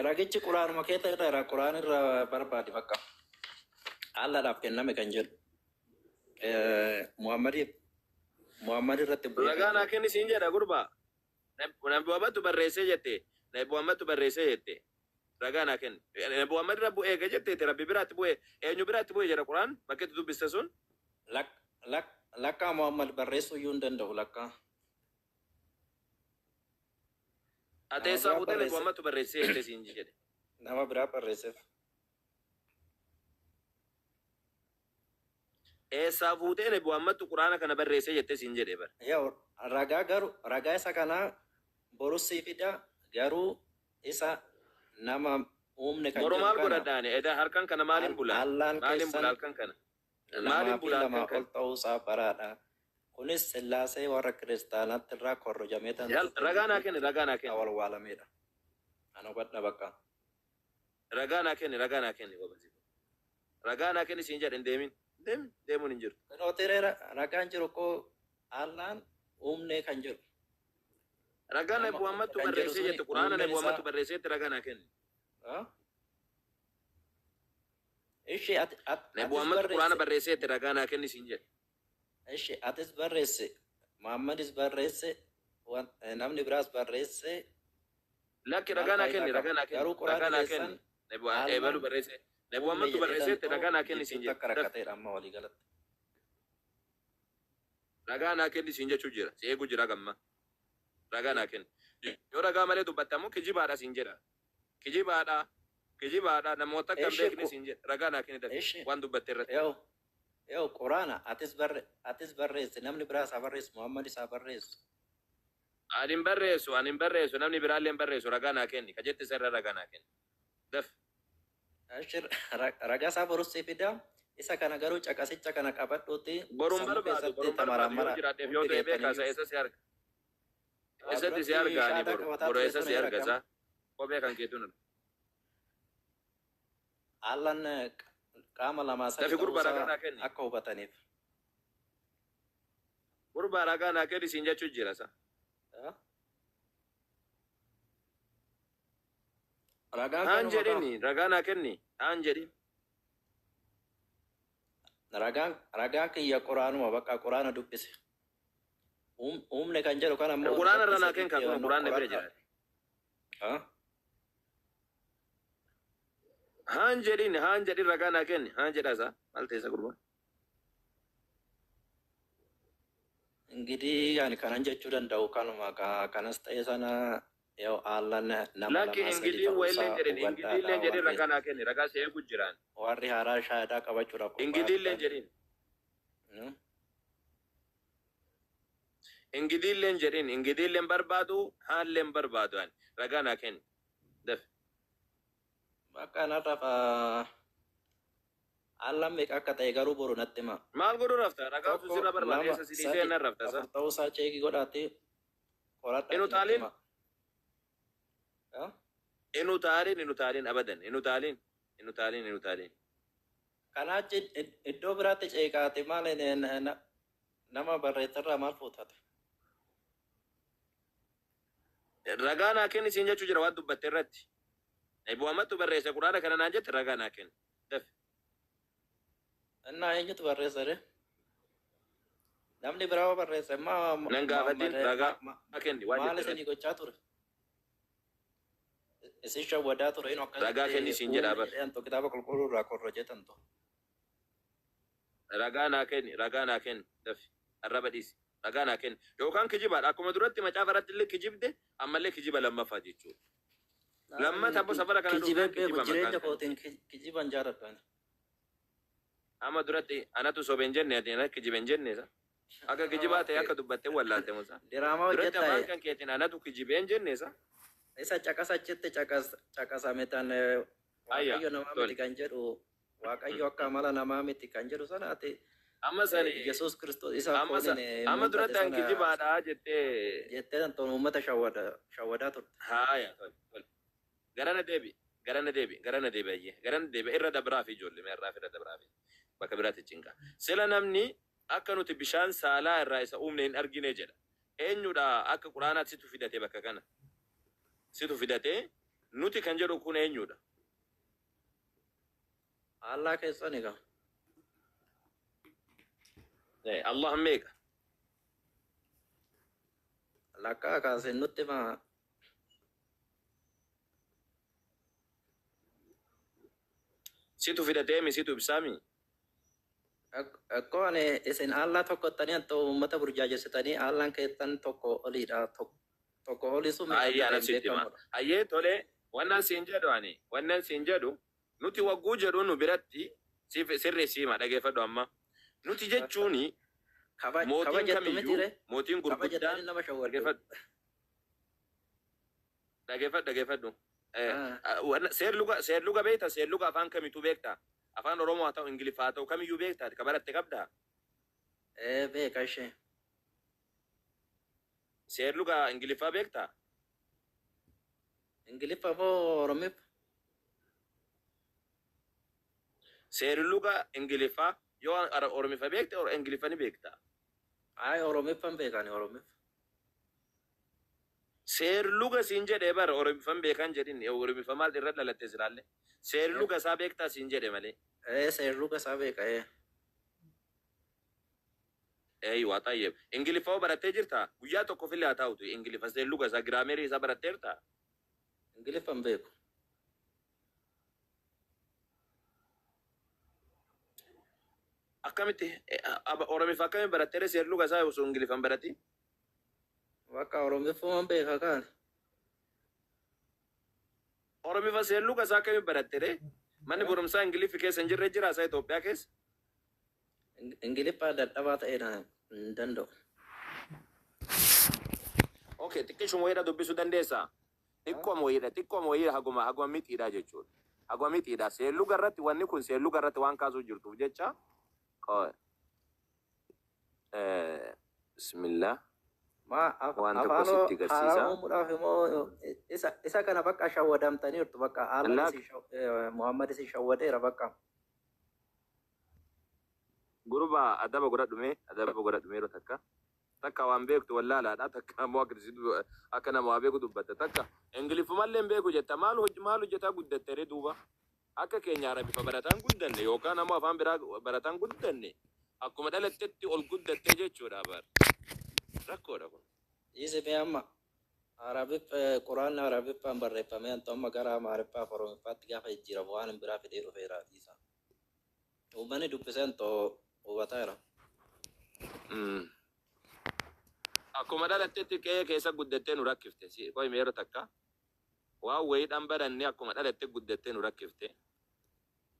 [SPEAKER 2] Ragichi quraanuma keessa irra jira. Quraan irra barbaadi bakka. Allaadhaaf kenname kan jedhu. Muhammadiif Muhammad irratti bu'ee
[SPEAKER 1] Ragaa
[SPEAKER 2] kan
[SPEAKER 1] naa
[SPEAKER 2] jedhu.
[SPEAKER 1] kenni siin jedha gurbaa. Nabi Muhammadtu barreessee jette. Nabi Muhammadtu barreessee jette. Ragaa naa kenni. Nabi Muhammad irra bu'ee ga jette, Rabbi biraatti bu'ee, eenyu biraatti bu'ee jedha Quraan bakka itti dubbiste sun?
[SPEAKER 2] Lakkaa Muhammad barreessuu iyyuu hin danda'u lakkaa.
[SPEAKER 1] Ati
[SPEAKER 2] Nama
[SPEAKER 1] eessaa
[SPEAKER 2] biraa
[SPEAKER 1] fuutee Nabi
[SPEAKER 2] barreesse.
[SPEAKER 1] Muhammadtu barreessee jettee siin jedhe.
[SPEAKER 2] Nama biraa barreesseef.
[SPEAKER 1] Eessaa fuutee Nabi Muhammadtu Quraana kana barreessee jettee siin jedhe bara.
[SPEAKER 2] Yaa ragaa garuu ragaa isa kanaa borus sii fida, garuu isa nama uumne kan
[SPEAKER 1] Boru
[SPEAKER 2] jedhu
[SPEAKER 1] maal
[SPEAKER 2] kana
[SPEAKER 1] godhadhaani? Edaa harkan kana maaliin bulaan?
[SPEAKER 2] Allaan
[SPEAKER 1] Maaliin bula
[SPEAKER 2] keessan
[SPEAKER 1] halkan kana? Maaliin
[SPEAKER 2] lamaa fi
[SPEAKER 1] bula halkan
[SPEAKER 2] lamaa ol
[SPEAKER 1] kana?
[SPEAKER 2] ta'uusaa baraadha. Kunis Sillaasee warra kiristaanaatti irraa korrojamee tan
[SPEAKER 1] Yal ragaa naa kenni, ragaa naa kenni.
[SPEAKER 2] awwaalamedha. Ana hubadha bakka.
[SPEAKER 1] Ragaa naa kenni, ragaa naa kenni gobazi. Ragaa naa kenni siin jedhe, hin deemin. Deemin, deemuun hin jiru.
[SPEAKER 2] Kunootiree ragaan jiru koo Allaan uumne kan jedhu.
[SPEAKER 1] Ragaa Nabi
[SPEAKER 2] Nama uumne
[SPEAKER 1] Muhammadtu
[SPEAKER 2] kan jedhu
[SPEAKER 1] barreessee
[SPEAKER 2] suni
[SPEAKER 1] jette, Quraana
[SPEAKER 2] uumnen
[SPEAKER 1] Nabi Muhammadtu
[SPEAKER 2] isaa.
[SPEAKER 1] barreesseetti ragaa naa kenni.
[SPEAKER 2] Ah? Ishi ati
[SPEAKER 1] Nabi
[SPEAKER 2] atis
[SPEAKER 1] Muhammadtu Quraana
[SPEAKER 2] barreesse.
[SPEAKER 1] barreesseetti ragaa naa kenni siin jedhe.
[SPEAKER 2] Ishi atis barreesse. Muhammadis barreesse. Namni biraas barreesse.
[SPEAKER 1] Lakki
[SPEAKER 2] Maal
[SPEAKER 1] ragaa naa
[SPEAKER 2] faayidaa
[SPEAKER 1] kenni,
[SPEAKER 2] qaba?
[SPEAKER 1] ragaa naa kenni,
[SPEAKER 2] Garuu
[SPEAKER 1] ragaa
[SPEAKER 2] quraanni
[SPEAKER 1] naa
[SPEAKER 2] keessan
[SPEAKER 1] kenni. Nabi eebalu
[SPEAKER 2] Allaan
[SPEAKER 1] barreesse. Nabi
[SPEAKER 2] uumne
[SPEAKER 1] Muhammadtu
[SPEAKER 2] jedhee
[SPEAKER 1] barreesseetti
[SPEAKER 2] tantoo
[SPEAKER 1] ragaa naa kenni siin
[SPEAKER 2] jidduutti
[SPEAKER 1] jedhe.
[SPEAKER 2] akka
[SPEAKER 1] Daf
[SPEAKER 2] rakkateedha amma walii galatti.
[SPEAKER 1] Ragaa naa kenni siin jechuu jira. Si eegu jira gamma. Ragaa naa kenni. Yoo ragaa malee dubbattamu kijibaadha siin jedha. Kijibaadha. Kijibaadha, namoota akka hin
[SPEAKER 2] Ishi
[SPEAKER 1] beekne siin jedha. Ragaa naa kenni dafi
[SPEAKER 2] ishi
[SPEAKER 1] waan dubbatte irratti.
[SPEAKER 2] Yoo yoo quraana atis barreesse, namni biraas haa barreessu, Muhammadis haa barreessu.
[SPEAKER 1] Ani hin barreessu, ani hin barreessu, namni biraallee hin barreessu, ragaa naa kenni. Ka jette isa irra ragaa naa kenni. Daf.
[SPEAKER 2] Ishi ragaa isaa borus sii fida. Isa kana garuu caqasicha kana qabadhuuti
[SPEAKER 1] Boruun
[SPEAKER 2] sammuu
[SPEAKER 1] barbaadu,
[SPEAKER 2] keessatti
[SPEAKER 1] boruun barbaadu, yoo
[SPEAKER 2] tamaraamara
[SPEAKER 1] jiraadheef yoo
[SPEAKER 2] hundi
[SPEAKER 1] ta'e beekaa isa
[SPEAKER 2] keessaniyyuu.
[SPEAKER 1] eessa si arga.
[SPEAKER 2] Waa
[SPEAKER 1] Eessatti si
[SPEAKER 2] duratti
[SPEAKER 1] arga ani
[SPEAKER 2] shaadaa
[SPEAKER 1] boru.
[SPEAKER 2] qabataa
[SPEAKER 1] Boru
[SPEAKER 2] ture
[SPEAKER 1] eessa
[SPEAKER 2] sun
[SPEAKER 1] si arga
[SPEAKER 2] rakkama.
[SPEAKER 1] isaa? Kophee kan keetuun arga.
[SPEAKER 2] Allaan qaama lamaa sadi
[SPEAKER 1] Dafi gurbaa, ragaa
[SPEAKER 2] ta'uusaa
[SPEAKER 1] naa kenni.
[SPEAKER 2] akka hubataniif.
[SPEAKER 1] Gurbaa, ragaa naa kenni siin jechuu jira isa.
[SPEAKER 2] Ah? Ragaan
[SPEAKER 1] Haan
[SPEAKER 2] kanuma qaba.
[SPEAKER 1] jedhini, ragaa naa kenni. Haan jedhin.
[SPEAKER 2] Ragaan kiyya quraanuma, bakka quraana dubbise. Uumne kan jedhu kan ammoo
[SPEAKER 1] Quraana irra
[SPEAKER 2] irratti
[SPEAKER 1] naa kenni,
[SPEAKER 2] sirriitti
[SPEAKER 1] kan kun quraanni bira
[SPEAKER 2] qoradha.
[SPEAKER 1] jira.
[SPEAKER 2] Ah?
[SPEAKER 1] Haan jedhin, haan jedhin, ragaa naa kenni. Haan jedha isaa. Maal ta'e isa gurbaa?
[SPEAKER 2] Ingidihi ani kanan jechuu danda'u kanuma, kanas ta'e sana yoo Allaan nama
[SPEAKER 1] Lakki
[SPEAKER 2] lamaa sadi
[SPEAKER 1] ingiliin wayillee
[SPEAKER 2] ta'uusaa
[SPEAKER 1] jedhin, ingiliillee
[SPEAKER 2] hubadhaadha
[SPEAKER 1] jedhin,
[SPEAKER 2] warri
[SPEAKER 1] ragaa naa kenni. Ragaa si eegu jiraan.
[SPEAKER 2] warri haaraa shaadaa qabachuudhaaf qophaa'aa
[SPEAKER 1] Ingiliillee
[SPEAKER 2] turan.
[SPEAKER 1] jedhin. Ingiliillee jedhin, ingiliillee barbaadu, haalleen barbaadu ani. Ragaa naa kenni. Daf.
[SPEAKER 2] Bakka kanarraaf Allaan meeqa akka ta'e garuu boru natti hima.
[SPEAKER 1] Maal godhuu rafta? Ragaa
[SPEAKER 2] Tokko,
[SPEAKER 1] sirra barbaada.
[SPEAKER 2] lama,
[SPEAKER 1] Eessa si dhiisee
[SPEAKER 2] sadi,
[SPEAKER 1] nan rafta sa?
[SPEAKER 2] afur ta'uusaa check godhaati qoradhaati
[SPEAKER 1] Inu
[SPEAKER 2] natti
[SPEAKER 1] taalin?
[SPEAKER 2] hima. Ah?
[SPEAKER 1] Inu taalin, inu taalin abadan. Inu taalin, inu taalin, inu taalin.
[SPEAKER 2] Kanaa achi iddoo biraatti ceekaate maal nama barreessarraa maal fuutate?
[SPEAKER 1] Ragaa naa kenni siin jechuu jira waan dubbatte irratti. Nabi Muhammadtu barreesse Quraana kana naan jette, ragaa naa kenni. Daf.
[SPEAKER 2] Innaa eenyutu barreessa ree? Namni biraa hoo barreesse maa
[SPEAKER 1] Nan gaafatin,
[SPEAKER 2] Muhammad
[SPEAKER 1] ragaa kenni waan
[SPEAKER 2] maal
[SPEAKER 1] jette
[SPEAKER 2] isinii
[SPEAKER 1] irratti.
[SPEAKER 2] gochaa ture? Isin shawwadaa ture inu
[SPEAKER 1] Ragaa
[SPEAKER 2] akkasitti
[SPEAKER 1] kenni siin jedhaa
[SPEAKER 2] uumne
[SPEAKER 1] bar.
[SPEAKER 2] jedhantu kitaaba qulqulluu irraa korrojetantu.
[SPEAKER 1] Ragaa naa kenni, ragaa naa kenni. Dafi. Arraba dhiisi. Ragaa naa kenni. Yookaan kijibaadha. Akkuma duratti macaafa irratti illee kijibde, ammallee kijiba lammaffaa jechuudha. Lammata ammoo safara kana
[SPEAKER 2] Kijibee
[SPEAKER 1] dhufnaan
[SPEAKER 2] beeku
[SPEAKER 1] kijiba
[SPEAKER 2] jireenya
[SPEAKER 1] maqaan kan.
[SPEAKER 2] kootiin kijiban jaaladhu ani.
[SPEAKER 1] Amma duratti anatu sobe hin jenne, ati ana kijibe hin jenne isa. Akka kijibaa ta'e akka dubbattee wallaalte musa.
[SPEAKER 2] Diraamaa
[SPEAKER 1] Duratti
[SPEAKER 2] hojjettaa
[SPEAKER 1] afaan kan keetiin anatu kijibee hin jenne isa.
[SPEAKER 2] Isa caqasa achitti caqasame tan
[SPEAKER 1] Ayya,
[SPEAKER 2] Waaqayyo namaa
[SPEAKER 1] tole.
[SPEAKER 2] miti kan jedhu, Waaqayyo akka amala namaa miti kan jedhu sana ati
[SPEAKER 1] Amma sani
[SPEAKER 2] Yesuus Kiristoos isa
[SPEAKER 1] amma sa
[SPEAKER 2] fooniin
[SPEAKER 1] amma
[SPEAKER 2] mul'ate
[SPEAKER 1] duratti an
[SPEAKER 2] sana
[SPEAKER 1] kijibaadha jettee
[SPEAKER 2] jettee tan uummata shawwadaa turte.
[SPEAKER 1] Haaya, tole tole. Garana deebi, garana deebi, garana deebi, ayyee garana deebi, irra dabraa fi ijoollee irraa fi irra dabraa fi bakka biraatti cinqa. Sila namni akka nuti bishaan saalaa irraa isa uumne hin argine jedha. Eenyudha akka Quraanaatti situ fidate bakka kana? Situ fidate nuti kan jedhu kun eenyudha?
[SPEAKER 2] Allaa keessan egaa.
[SPEAKER 1] Allah meeqa?
[SPEAKER 2] Lakkaa kaaseen nutti maa.
[SPEAKER 1] Situ fidatee mi situ ibsaami?
[SPEAKER 2] Akkoo ani isin allaa tokkottanii antoo uummata burjaajessitanii, allaan keessan tokko oliidha. Tokko olisu meeqa
[SPEAKER 1] Ayyee
[SPEAKER 2] akka ta'e
[SPEAKER 1] ana
[SPEAKER 2] hin
[SPEAKER 1] sitti hima.
[SPEAKER 2] beekamudha.
[SPEAKER 1] Ayyee tole wannan siin jedhu ani wannan siin jedhu nuti wagguu jedhu nu biratti siif sirri siima dhageeffadhu amma. Nuti jechuuni
[SPEAKER 2] Kaba kaba
[SPEAKER 1] mootiin
[SPEAKER 2] jettu miti
[SPEAKER 1] kamiyyuu
[SPEAKER 2] ree?
[SPEAKER 1] mootiin
[SPEAKER 2] Kaba
[SPEAKER 1] gurguddaan
[SPEAKER 2] jettanii nama shawwaddu.
[SPEAKER 1] dhageeffadhu dhageeffadhu dhageeffadhu.
[SPEAKER 2] Ah,
[SPEAKER 1] Seerluga beekta, seerluga afaan kamiitu beekta? Afaan Oromoo haa ta'u, Ingiliffaa haa ta'u, kamiyyuu beekta, ka baratte qabdaa?
[SPEAKER 2] Ee beeka ishee.
[SPEAKER 1] Seerluga Ingiliffaa beekta?
[SPEAKER 2] Ingiliffa moo Oromiffa?
[SPEAKER 1] Seerluga Ingiliffaa yoo Oromiffa beekte, Ingiliffa ni beekta.
[SPEAKER 2] Ay, Oromiffan beekani Oromiffa.
[SPEAKER 1] Seerluga siin jedhee bara Oromiffan beekan jedhin, Oromiffa maal irra dhalatte silaalle. Seerluga isaa beektaa siin jedhe malee.
[SPEAKER 2] Ee seerluga isaa beeka ee.
[SPEAKER 1] Eeywa xayyeb. Ingiliffa hoo barattee jirta? Guyyaa tokkofillee haa ta'utu Ingiliffa seerluga isaa giraamerii isaa baratteerta?
[SPEAKER 2] Ingiliffan beeku.
[SPEAKER 1] Akkamitti Oromiffa akkamitti baratteere seerluga isaa osoo Ingiliffan baratin?
[SPEAKER 2] Bakka Oromiffuman beeka kaan.
[SPEAKER 1] Oromiffa seerluga isaa akkamitti baratteere? Manni barumsaa Ingiliffi keessa hin jirre jira isaa Itoophiyaa keessa?
[SPEAKER 2] Ingiliffaa dadhabaa ta'e na hin danda'u.
[SPEAKER 1] Okay, xiqqishuma wayiidha dubbisuu dandeessaa? Xiqqooma wayiidha, xiqqooma wayiidha, haguma mixiidha jechuudha. Haguma mixiidha. Seerluga irratti wanni kun seerluga irratti waan kaasuu jirtuuf jecha. Bismillah.
[SPEAKER 2] Ma
[SPEAKER 1] Waan tokko
[SPEAKER 2] afaan
[SPEAKER 1] sitti
[SPEAKER 2] haaraa
[SPEAKER 1] agarsiisa.
[SPEAKER 2] uumuudhaaf immoo isa kana bakka shawwadamtaniirtu, bakka Aalaan
[SPEAKER 1] Illaa
[SPEAKER 2] isin Muhammad isin shawwadeera bakka.
[SPEAKER 1] Gurbaa, adaba godhadhume, adaba godhadhume, yeroo takka. Takka waan beektu wallaalaadha, takka ammoo akka nama waa beeku dubbatta, takka Ingiliffumallee hin beeku jetta. Maal maal hojjetaa guddatte ree duuba? Akka keenya Arabifa barataan guddanne yookaan ammoo afaan biraa barataan guddanne, akkuma dhalattetti ol guddatte jechuudha bar. Rakkoodha kun.
[SPEAKER 2] Dhiisi mee, amma Arabiff Quraanni Arabiffaan barreeffamee hantu amma gara Amaariffaaf Oromiffaatti gaafa jijjiiramu waan hin biraa fidee dhufeera dhiisa. Uummanni dubbisee hantu hubataa jira.
[SPEAKER 1] Akkuma dhalattetti qe'ee keessa guddattee nu rakkifte. Si qoy yeroo takka. Waan wayiidhaan baranne akkuma dhalatte guddattee nu rakkifte.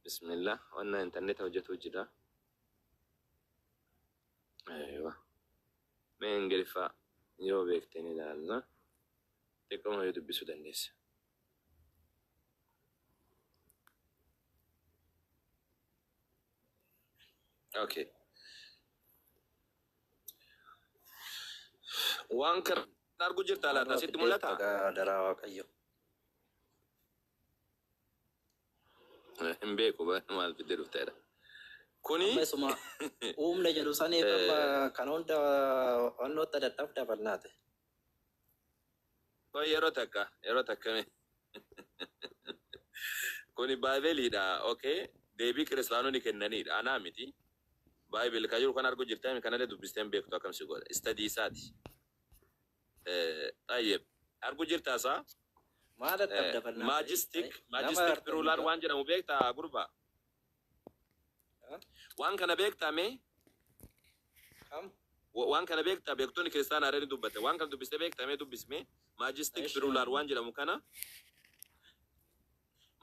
[SPEAKER 1] Bismillah. Wanna intarneeta hojjetu jira. Aywa. Mee Ingiliffaa yoo beekte ni ilaalla. Xiqqooma yoo dubbisuu dandeessa. Okay. Waan kana argu jirta laata?
[SPEAKER 2] Maaluma
[SPEAKER 1] Sitti
[SPEAKER 2] fidee
[SPEAKER 1] mul'ata?
[SPEAKER 2] dhugaa daraa Waaqayyo.
[SPEAKER 1] Hin beeku maal fiddee dhufteedha. Kuni
[SPEAKER 2] Amma isuma uumne jedhu saniif amma kan hunda wannootta dadhabda bal'aate.
[SPEAKER 1] Qoy yeroo takka, yeroo takka mee. Kuni baayibeliidha. Okay. Deebii kiristaanonni kennanidha. Anaa miti. Baayibel kan jiru kan argu jirta, kanallee dubbistee hin beektu, akkam si godha. Istadii isaati. Xayyeb. Argu jirta isaa?
[SPEAKER 2] Maal dadhabda bal'aate?
[SPEAKER 1] Majestic
[SPEAKER 2] Nama
[SPEAKER 1] majestic
[SPEAKER 2] gartanii
[SPEAKER 1] plural waan jedhamu beektaa, gurbaa? Waan kana beektaa mee?
[SPEAKER 2] Kam?
[SPEAKER 1] Waan kana beektaa? Beektonni kiristaanaa irra ni dubbate. Waan kana dubbistee beektaa mee? Dubbismee. Majestic
[SPEAKER 2] Eshi.
[SPEAKER 1] plural waan jedhamu kana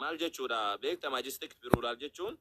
[SPEAKER 1] maal jechuudha beektaa? Majestic plural jechuun